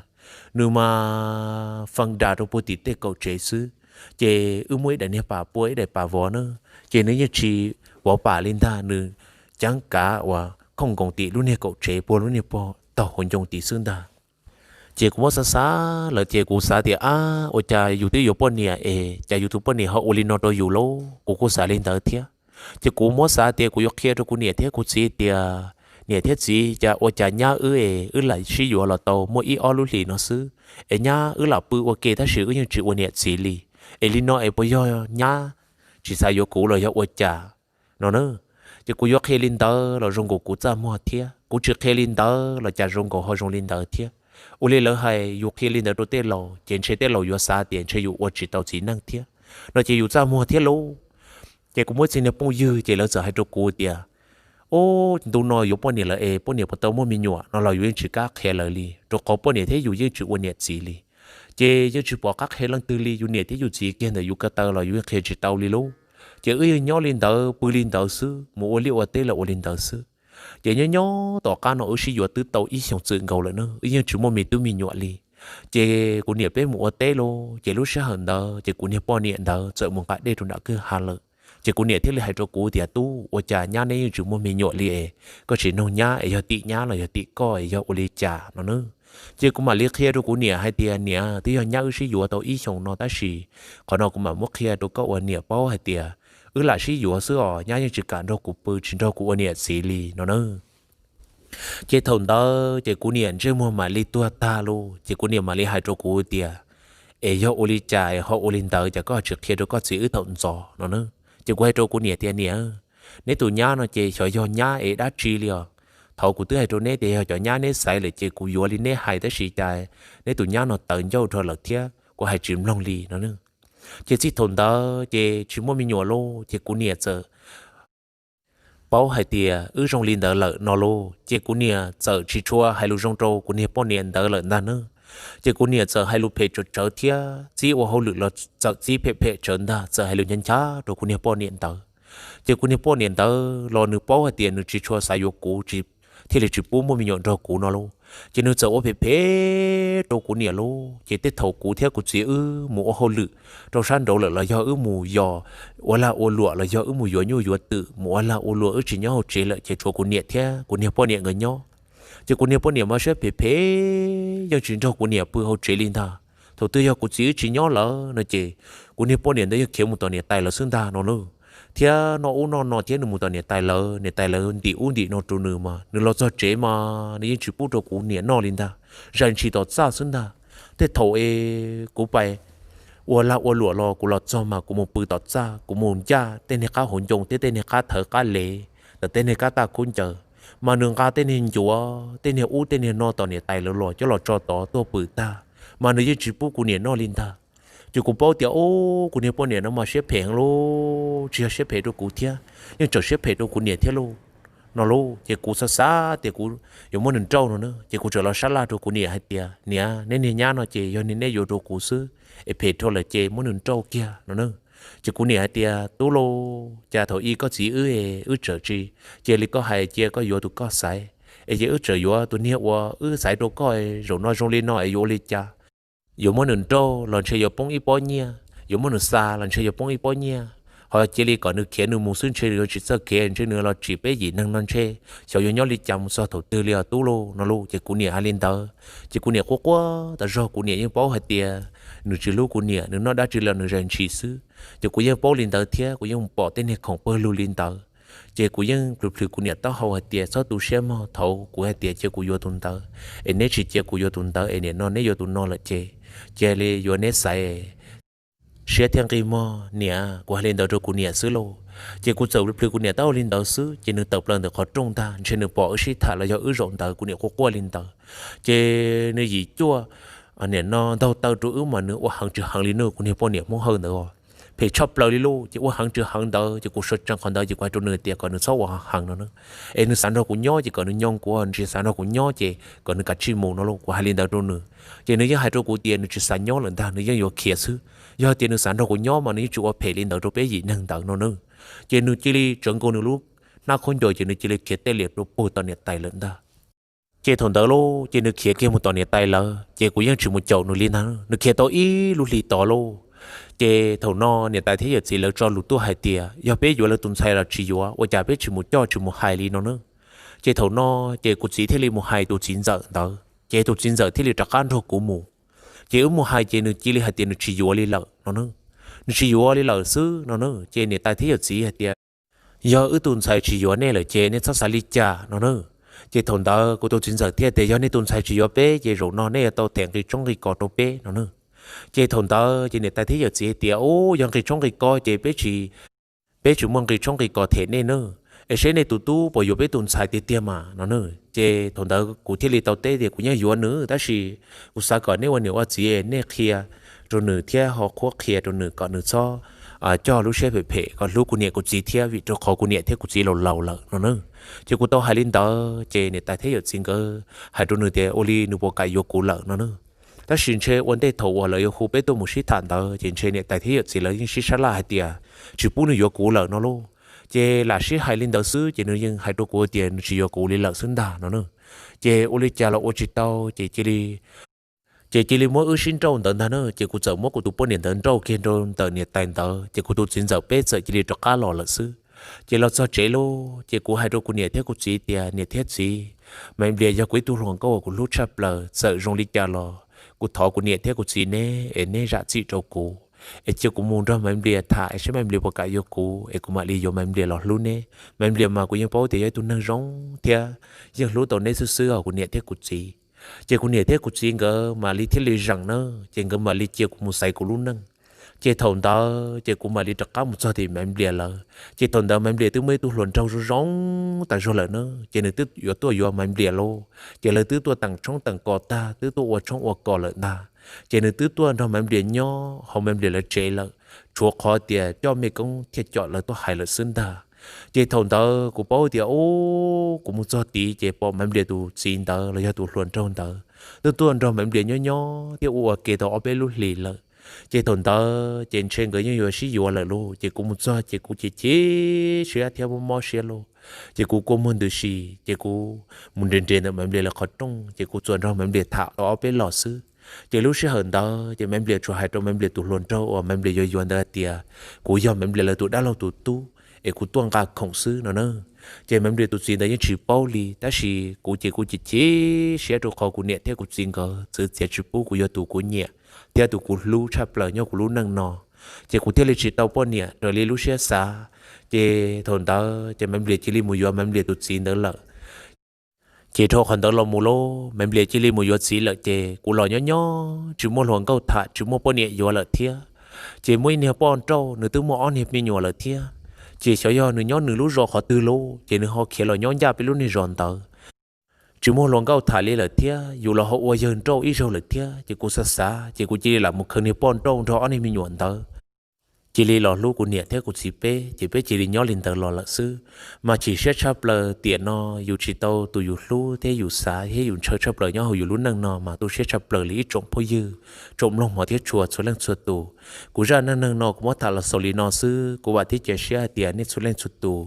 Nws mas fee das rau puag tim tej kaum tsev xwb, ces wb muaj ib daim niag pas puag ib daim pas vov na, ces nws yeej tsis vov pas li ntag, nws ceeb kav uas khooj nkoos tim lub niag kaum tsev puag lub niag puag taug hauv ncoo tid xwb ntag. Ces kuv muab xav xav lawm ces kuv xav tias ab, ua cas yus twb yuav poj niam es cas yus tus poj niam ho ua li no rau yus lauj, kuv kuj xav li ntawd thiab. Ces kuv muab xav tias kuv yuav qhia rau kuv niam thiab kuv txiv tias niam thiab txiv, cas ua cas nyab wb es wb lam sib yuav los tau muaj ib ob lub hlis no xwb, es nyab wb lam pw ua ke tab sis wb yeej tsis ua niam txiv li, es li no es puas yog nyab tsis xav yuav kuv los yog ua cas no na. Ces kuv yuav qhia li ntawd los zoo nkaus kuv txaj muag thiab, kuv tsis qhia li ntawd los cas zoo nkaus ho zoo li ntawd thiab. Ua li lawv hais yus qhia li ntawd rau tej laus ces ntshe tej laus yuav xav tias ntshe yus ua tsis tau txiv neej thiab no ces yus txaj muag thiab lauj. Ces kuv muaj txij niag phooj ywg ces lawv txawm hais rau kuv tias, ub, ntu no yuav poj niam lawm es poj niam puas tau muaj me nyuam no los yus yeej tsis kam qhia lawv li, rau qhov poj niam thiab yus yeej tsis ua niam txiv li. Ces yeej tsis pom qab qhia leej twg li, yus niam thiab yus txiv kiag ntawm yus ko taw los yus yeej qhia tsis tau li lauj. Ces wb yeej nyob li ntawd pw li ntawd xwb, mus ua liaj ua teb los ua li ntawd xwb. Ces nyob nyob tom qab no wb sib yuav twb tau ib xyoos txwm nkaus lawm na, wb yeej tsis muaj me tub me nyuam li. Ces kuv niam peb mus ua teb lauj, ces lub sij hawm ntawd ces kuv niag poj niam ntawd txawm mus nqa dej rau nram kwj ha lawm. Ces kuv niam thiaj li hais rau kuv tias, Tub, ua cas nyab neb yeej tsis muaj me nyuam li es koj tsis noog nyab es yog tim nyab los yog tim koj es yog ua li cas no na? Ces kuv mam li qhia rau kuv niam hais tias, Niam, twb yog nyab wb sib yuav tau ib xyoos no tab sis qhov no kuv mam muab qhia rau koj ua niam paub hais tias wb lam sib yuav xwb os, nyab yeej tsis kam nrog kuv pw, tsis nrog kuv ua niam txiv li no na. Ces thaum ntawd ces kuv niam ntsej muag mam li tuag tag lauj, ces kuv niam mam li hais rau kuv tias, Es yog ua li cas es ho ua li ntawd, cas koj tsis qhia rau koj txiv wb thaum ntxov no na? Ces kuv hais rau kuv niam tias, Niam, neb tus nyab no ces xyov yog nyab es dab tsi li os. Thaum kuv twb hais rau neb tias yog cov nyab neb xaiv lawm ces kuv yuav li neb hais, tab sis cas neb tus nyab no tawv ncauj dhau lawm thiab kuv hais tsis mloog li no. Ces txij thaum ntawd ces tsis muaj me nyuam lauj, ces kuv niam txawm paub hais tias wb zoo li ntawd lawm no lauj, ces kuv niam txawm tsis tshua hais lus zoo rau kuv niag poj niam ntawd lawm ntag na. Ces kuv niam txawm hais lus phem tsawv tsawv thiab txib ua hauj lwm los txawm txib phem phem tsawv ntag, txawm hais lus nchav nchav rau kuv niag poj niam ntawd. Ces kuv niag poj niam ntawd los nws paub hais tias nws tsis tshua xav yuav kuv, thiaj li tsis pub muaj me nyuam nrog kuv no lauj. Ces nws txawm ua phem phem rau kuv niam lauj. Ces tej thaum kuv thiab kuv txiv wb mus ua hauj lwm rau sab nraud lawm los yog wb mus yos ua lag ua luam los yog wb mus yuav nyuj yuav twm mus ua lag ua luam, wb tsis nyob hauv tsev lawm ces tshuav kuv niam thiab kuv niag poj niam nkawd nyob. Ces kuv niag poj niam mas siab phem phem, yeej tsis nrog kuv niam pw hauv tsev li ntag. Thaum twg yog kuv txiv wb tsis nyob lawm no ces kuv niag poj niam ntawd yeej khiav mus tom niam tais lawv xwb ntag no lauj. Thiab noj ub noj no thiab nws mus tom niam tais lawv, niam tais lawv ntim ub ntim no rau nws mas nws los txog tsev mas nws yeej tsis pub rau kuv niam noj li ntag, zais ntshis tom txaj xwb ntag. Tej thaum es kuv pais ua lag ua luam los kuv los txog mas kuv mus pw tom txaj, kuv mus ncaj tej niag qab hauv ncoo thiab tej niag qab thawv qab lev ntawm tej niag kab taj khaub ncaws, mas nws nqa tej niag ncuav tej niag ub tej niag no tom niam tais lawv los coj los tso tod tuaj pw tag, mas nws yeej tsis pub kuv niam noj li ntag. Ces kuv paub tias, Ub, kuv niag poj niam no mas siab phem heev lauj, tsis yog siab phem rau kuv thiab, yeej tseem siab phem rau kuv niam thiab lauj no lauj. Ces kuv xav xav tias kuv yuav muab nws nrauj no na, ces kuv txawm los sab laj rau kuv niam hais tias, Niam, neb niag nyab no ces yog neb yuav rau kuv xwb, es phem dhau lawm ces muab nws nrauj kiag no na. Ces kuv niam hais tias, Tub lauj, cas thaum ub koj txiv wb es wb tseem tsis cia li koj hais, cia koj yuav tus koj xaiv, es ces wb tseem yuav tus niag uas wb xaiv rau koj, zaum no zoo li no es yuav ua li cas? Yuav muab nws nrauj los ntshe yuav poob ib pob nyiaj, yuav muab nws xa los ntshe yuav poob ib pob nyiaj. Ho cia li kom nws khiav nws mus xwb ntshe nws yuav tsis txawj khiav, ntshe nws los tsim peb yim neeg no ntshe xyov yuav nyob li cas mus txog thaum twg li os tub lauj no lauj. Ces kuv niam hais li ntawd ces kuv niam quaj quaj tas zog, kuv niam yeej paub hais tias nws tsis hlub kuv niam, nws noj dab tsi los nws zais ntshis xwb. Ces kuv yeej paub li ntawd thiab kuv yeej pom tej niag khoom pawg lug li ntawd. Ces kuv yeej plhws plhws kuv niam taub hau hais tias, Txhob tu siab mog, thaum kuv hais tias cia kuv yuav tus ntawd es neb tsis cia kuv yuav tus ntawd, es nim no neb yuav tus no lawm ces cia li yuav neb xaiv, siab thiaj nqig mog niam. Kuv hais li ntawd rau kuv niam xwb lauj. Ces kuv txawm plhws kuv niam taub hau li ntawd xwb ces nws tawm plaws ntawm qhov rooj ntag, ntshe nws pom wb sib tham los yog wb zaum ntawd, kuv niam quaj quaj li ntawd. Ces nws yim cuaj nim no ntaug taw rau wb mas nws ua heev tsis heev li no, kuv niag poj niam Hmoob Hawj ntawd os, phem tshaj plaws li lauj. Ces ua heev tsis heev ntawd ces kuv sawv tsees qhov ntawd ces kuv hais rau nws tias kom nws txhob ua heev no na, es nws xav nrog kuv nyob ces kom nws nyoo kuv, nws tsis xav nrog kuv nyob ces kom nws kav tsij mus no lauj. Kuv hais li ntawd rau nws ces nws yeej hais rau kuv tias nws tsis xav nyob lawm ntag, nws yeej yuav khiav xwb. Yog tias nws xav nrog kuv nyob mas nws yeej tsis ua phem li ntawd rau peb yim neeg ntawd no na. Ces nws cia li tsawv nkaus nws lub hnab khaub ncaws ces nws cia li khiav tej liam rau puag tom niam tais lawm ntag. Ces thaum ntawd lauj ces nws khiav kiag mus tom niam tais lawm ces kuv yeej tsis mus caum nws li ntag, nws khiav tau ib lub hli tod lauj. Ces thaum no niam tais thiab yawm txiv lawv tso lus tuaj hais tias yog peb yuav lawv tus ntxhais los tsis yuav, ua cas peb tsis mus coj tsis mus hais li no na. Ces thaum no ces kuv txiv thiaj li mus hais tus txiv ntxawm ntawd, ces tus txiv ntxawm thiaj li rov qab nrog kuv mus. Ces wb mus hais ces nws cia li hais tias nws tsis yuav li lawm no na. Nws tsis yuav li lawm xwb no na. Ces niam tais thiab yawm txiv hais tias yog wb tus ntxhais tsis yuav nej lawm ces nej txhob xav li cas no na. Ces thaum ntawd kuv tus txiv ntxawm thiaj tias yog nej tus ntxhais tsis yuav peb ces zaum no nej yuav tau them nqi tshoob nqi kos rau peb no na. Ces thaum ntawd ces niam tais thiab yawm txiv hais tias, Ub, yog nqi tshoob nqi kos ces peb tsis peb tsis muaj nqi tshoob nqi kos them nej na. Es seb nej tus tub puas yuav peb tus ntxhais tiag tiag mas no na. Ces thaum ntawd kuv thiaj li tau teb tias kuv yeej yuav nws tab sis kuv xav kom nej ua niam ua txiv nej qhia rau nws thiab ho qhuab qhia rau nws kom nws txhob coj lub siab phem phem kom hlub kuv niam kuv txiv thiab, vim rau qhov kuv niam thiab kuv txiv laus laus lawm no na. Ces kuv tau hais li ntawd ces niam tais thiab yawm txiv nkawd hais rau nws tias ua li nws puas kam yuav kuv lawm no na. Tab sis ntshe ua ntej thaum uas lawv yuav hu peb tuaj mus sib tham ntawd ces ntshe niam tais thiab yawm txiv lawv yeej sib sab laj hais tias tsis pub nws yuav kuv lawm no lauj. Ces lam sib hais li ntawd xwb ces nws yeej hais rau kuv tias nws tsis yuav kuv li lawm xwb ntag no na. Ces ua li cas los ua tsis tau ces cia li Ces cia li muab wb sib nrauj ntawd ntag na, ces kuv txawm muab kuv tus poj niam ntawd nrauj kiag rau ntawm niam tais ntawd, ces kuv tus txiv ntxawm peb txawm cia li rov qab los lawm xwb. Ces los txog tsev lauj, ces kuv hais rau kuv niam thiab kuv txiv tias, niam thiab txiv, Maiv Nplias yog kuv ib tug hluas nkauj uas kuv hlub tshaj plaws, txawm zoo li cas los kuv thov kuv niam thiab kuv txiv neb es neb zam txim rau kuv, es cia kuv mus nrog Maiv Nplias tham es saib Maiv Nplias puas kam yuav kuv, es kuv mam li yuav Maiv Nplias los hlub neb. Maiv Nplias mas kuv yeej paub tias yog ib tug neeg zoo thiab yeej hlub tau neb xwb xwb os kuv niam thiab kuv txiv. Ces kuv niam thiab kuv txiv nkawd mam li thiaj li zeem na, ces nkawd mam li cia kuv mus xaiv kuv lub neej. Ces thaum ntawd ces kuv mam li rov qab mus txog tim Maiv Nplias lawv. Ces thaum ntawd Maiv Nplias twb muaj ib tug hluas nraug zoo zoo tas zog lawm na, ces nws twb yuav tuaj yuav Maiv Nplias lauj. Ces lawv twb tuaj teem tshoob teem kos tag, twb tuaj ua tshoob ua kos lawm ntag. Ces nws twb tuaj nrog Maiv Nplias nyob hauv Maiv Nplias lawv tsev lawm, tshuav qhov tias coj mej koob thiaj com lawv tuaj hais lawm xwb ntag. Ces thaum ntawd kuv paub tias, ub, kuv mus txog tid ces pom Maiv Nplias tus txiv ntawd los yog tus hluas nraug ntawd twb tuaj nrog Maiv Nplias nyob nyob thiab ua ua ke tau ob peb lub hlis lawm. Ces thaum ntawd ces ntshe nkawd yeej yuav sib yuav lawm lauj. Ces kuv mus txog ces kuv chim chim siab thiab mob mob siab lauj. Ces kuv kua muag ntws si, ces kuv mus nres nres ntawm Maiv Nplias lawv qhov rooj, ces kuv tsuas nrog Maiv Nplias tham tau ob peb los xwb. Ces lub sij hawm ntawd ces Maiv Nplias tsuas hais rau Maiv Nplias tus hluas nraug uas Maiv Nplias yuav yuav ntawd tias, kuv yog Maiv Nplias lawv tus dab laug tus tub es kuv tuaj nqa khoom xwb no na. Ces Maiv Nplias tus txiv ntawd yeej tsis paub li, tab sis kuv ces kuv chim chim siab rau qhov kuv niam thiab kuv txiv nkawd txwv txiav tsis pub kuv yuav tus kuv nyiam thiab tus kuv hlub tshaj plaws nyob kuv lub neej no. Ces kuv thiaj li tsis tau poj niam raws li lub siab xav. Ces thaum ntawd ces Maiv Nplias cia li mus yuav Maiv Nplias tus txiv ntawd lawm. Ces dhau qhov ntawd los mus lauj, Maiv Nplias cia li mus yuav txiv lawm ces kuv los nyob nyob tsis muaj hluas nkauj tham, tsis muaj poj niam yuav lawm thiab. Ces muaj ib niag poj nrauj, nws twb muaj ob niag me nyuam lawm thiab. Ces xyov yog nws nyob nws lub zos qhov twg lauj, ces nws ho khiav los nyob ncaj peb lub niag zos ntawd. Tsis muaj hluas nkauj tham li lawm thiab, yus los ho ua yawg nrauj ib zaug lawm thiab. Ces kuv xav xav ces kuv cia li lam mus khaws niag poj nrauj nrog ob niag me nyuam ntawd cia li los hlub kuv niam thiab kuv txiv peb, ces peb cia li nyob li ntawd los lawm xwb. Mas chim siab tshaj plaws tiam no yus tsis tau tus yus hlub thiab yus xav thiab yus ntshaw tshaj plaws nyob hauv yus lub neej no mas tu siab tshaj plaws li ib tsoom phooj ywg, tsoom mloog hmov thiab tshua txhua leej txhua tus. Kuv zaj neej neeg no kuv muab tham los xaus li no xwb, kuv vam thiab cia siab hais tias nej txhua leej txhua tus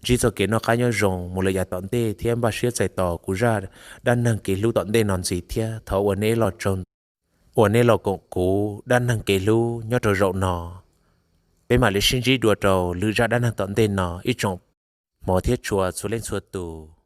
ntsib txoj kev noj qab nyob zoo mus lawm yav tom ntej thiab npaj siab txais tos kuv zaj dab neeg kev hlub tom ntej no ntxiv thiab. Thov ua nej, ua nej los koom kuv dab neeg kev hlub nyob rau zaum no. Peb mam li sib ntsib dua rau lwm zaj dab neeg tom ntej no ib tsoom hmov thiab tshua txhua leej txhua tus.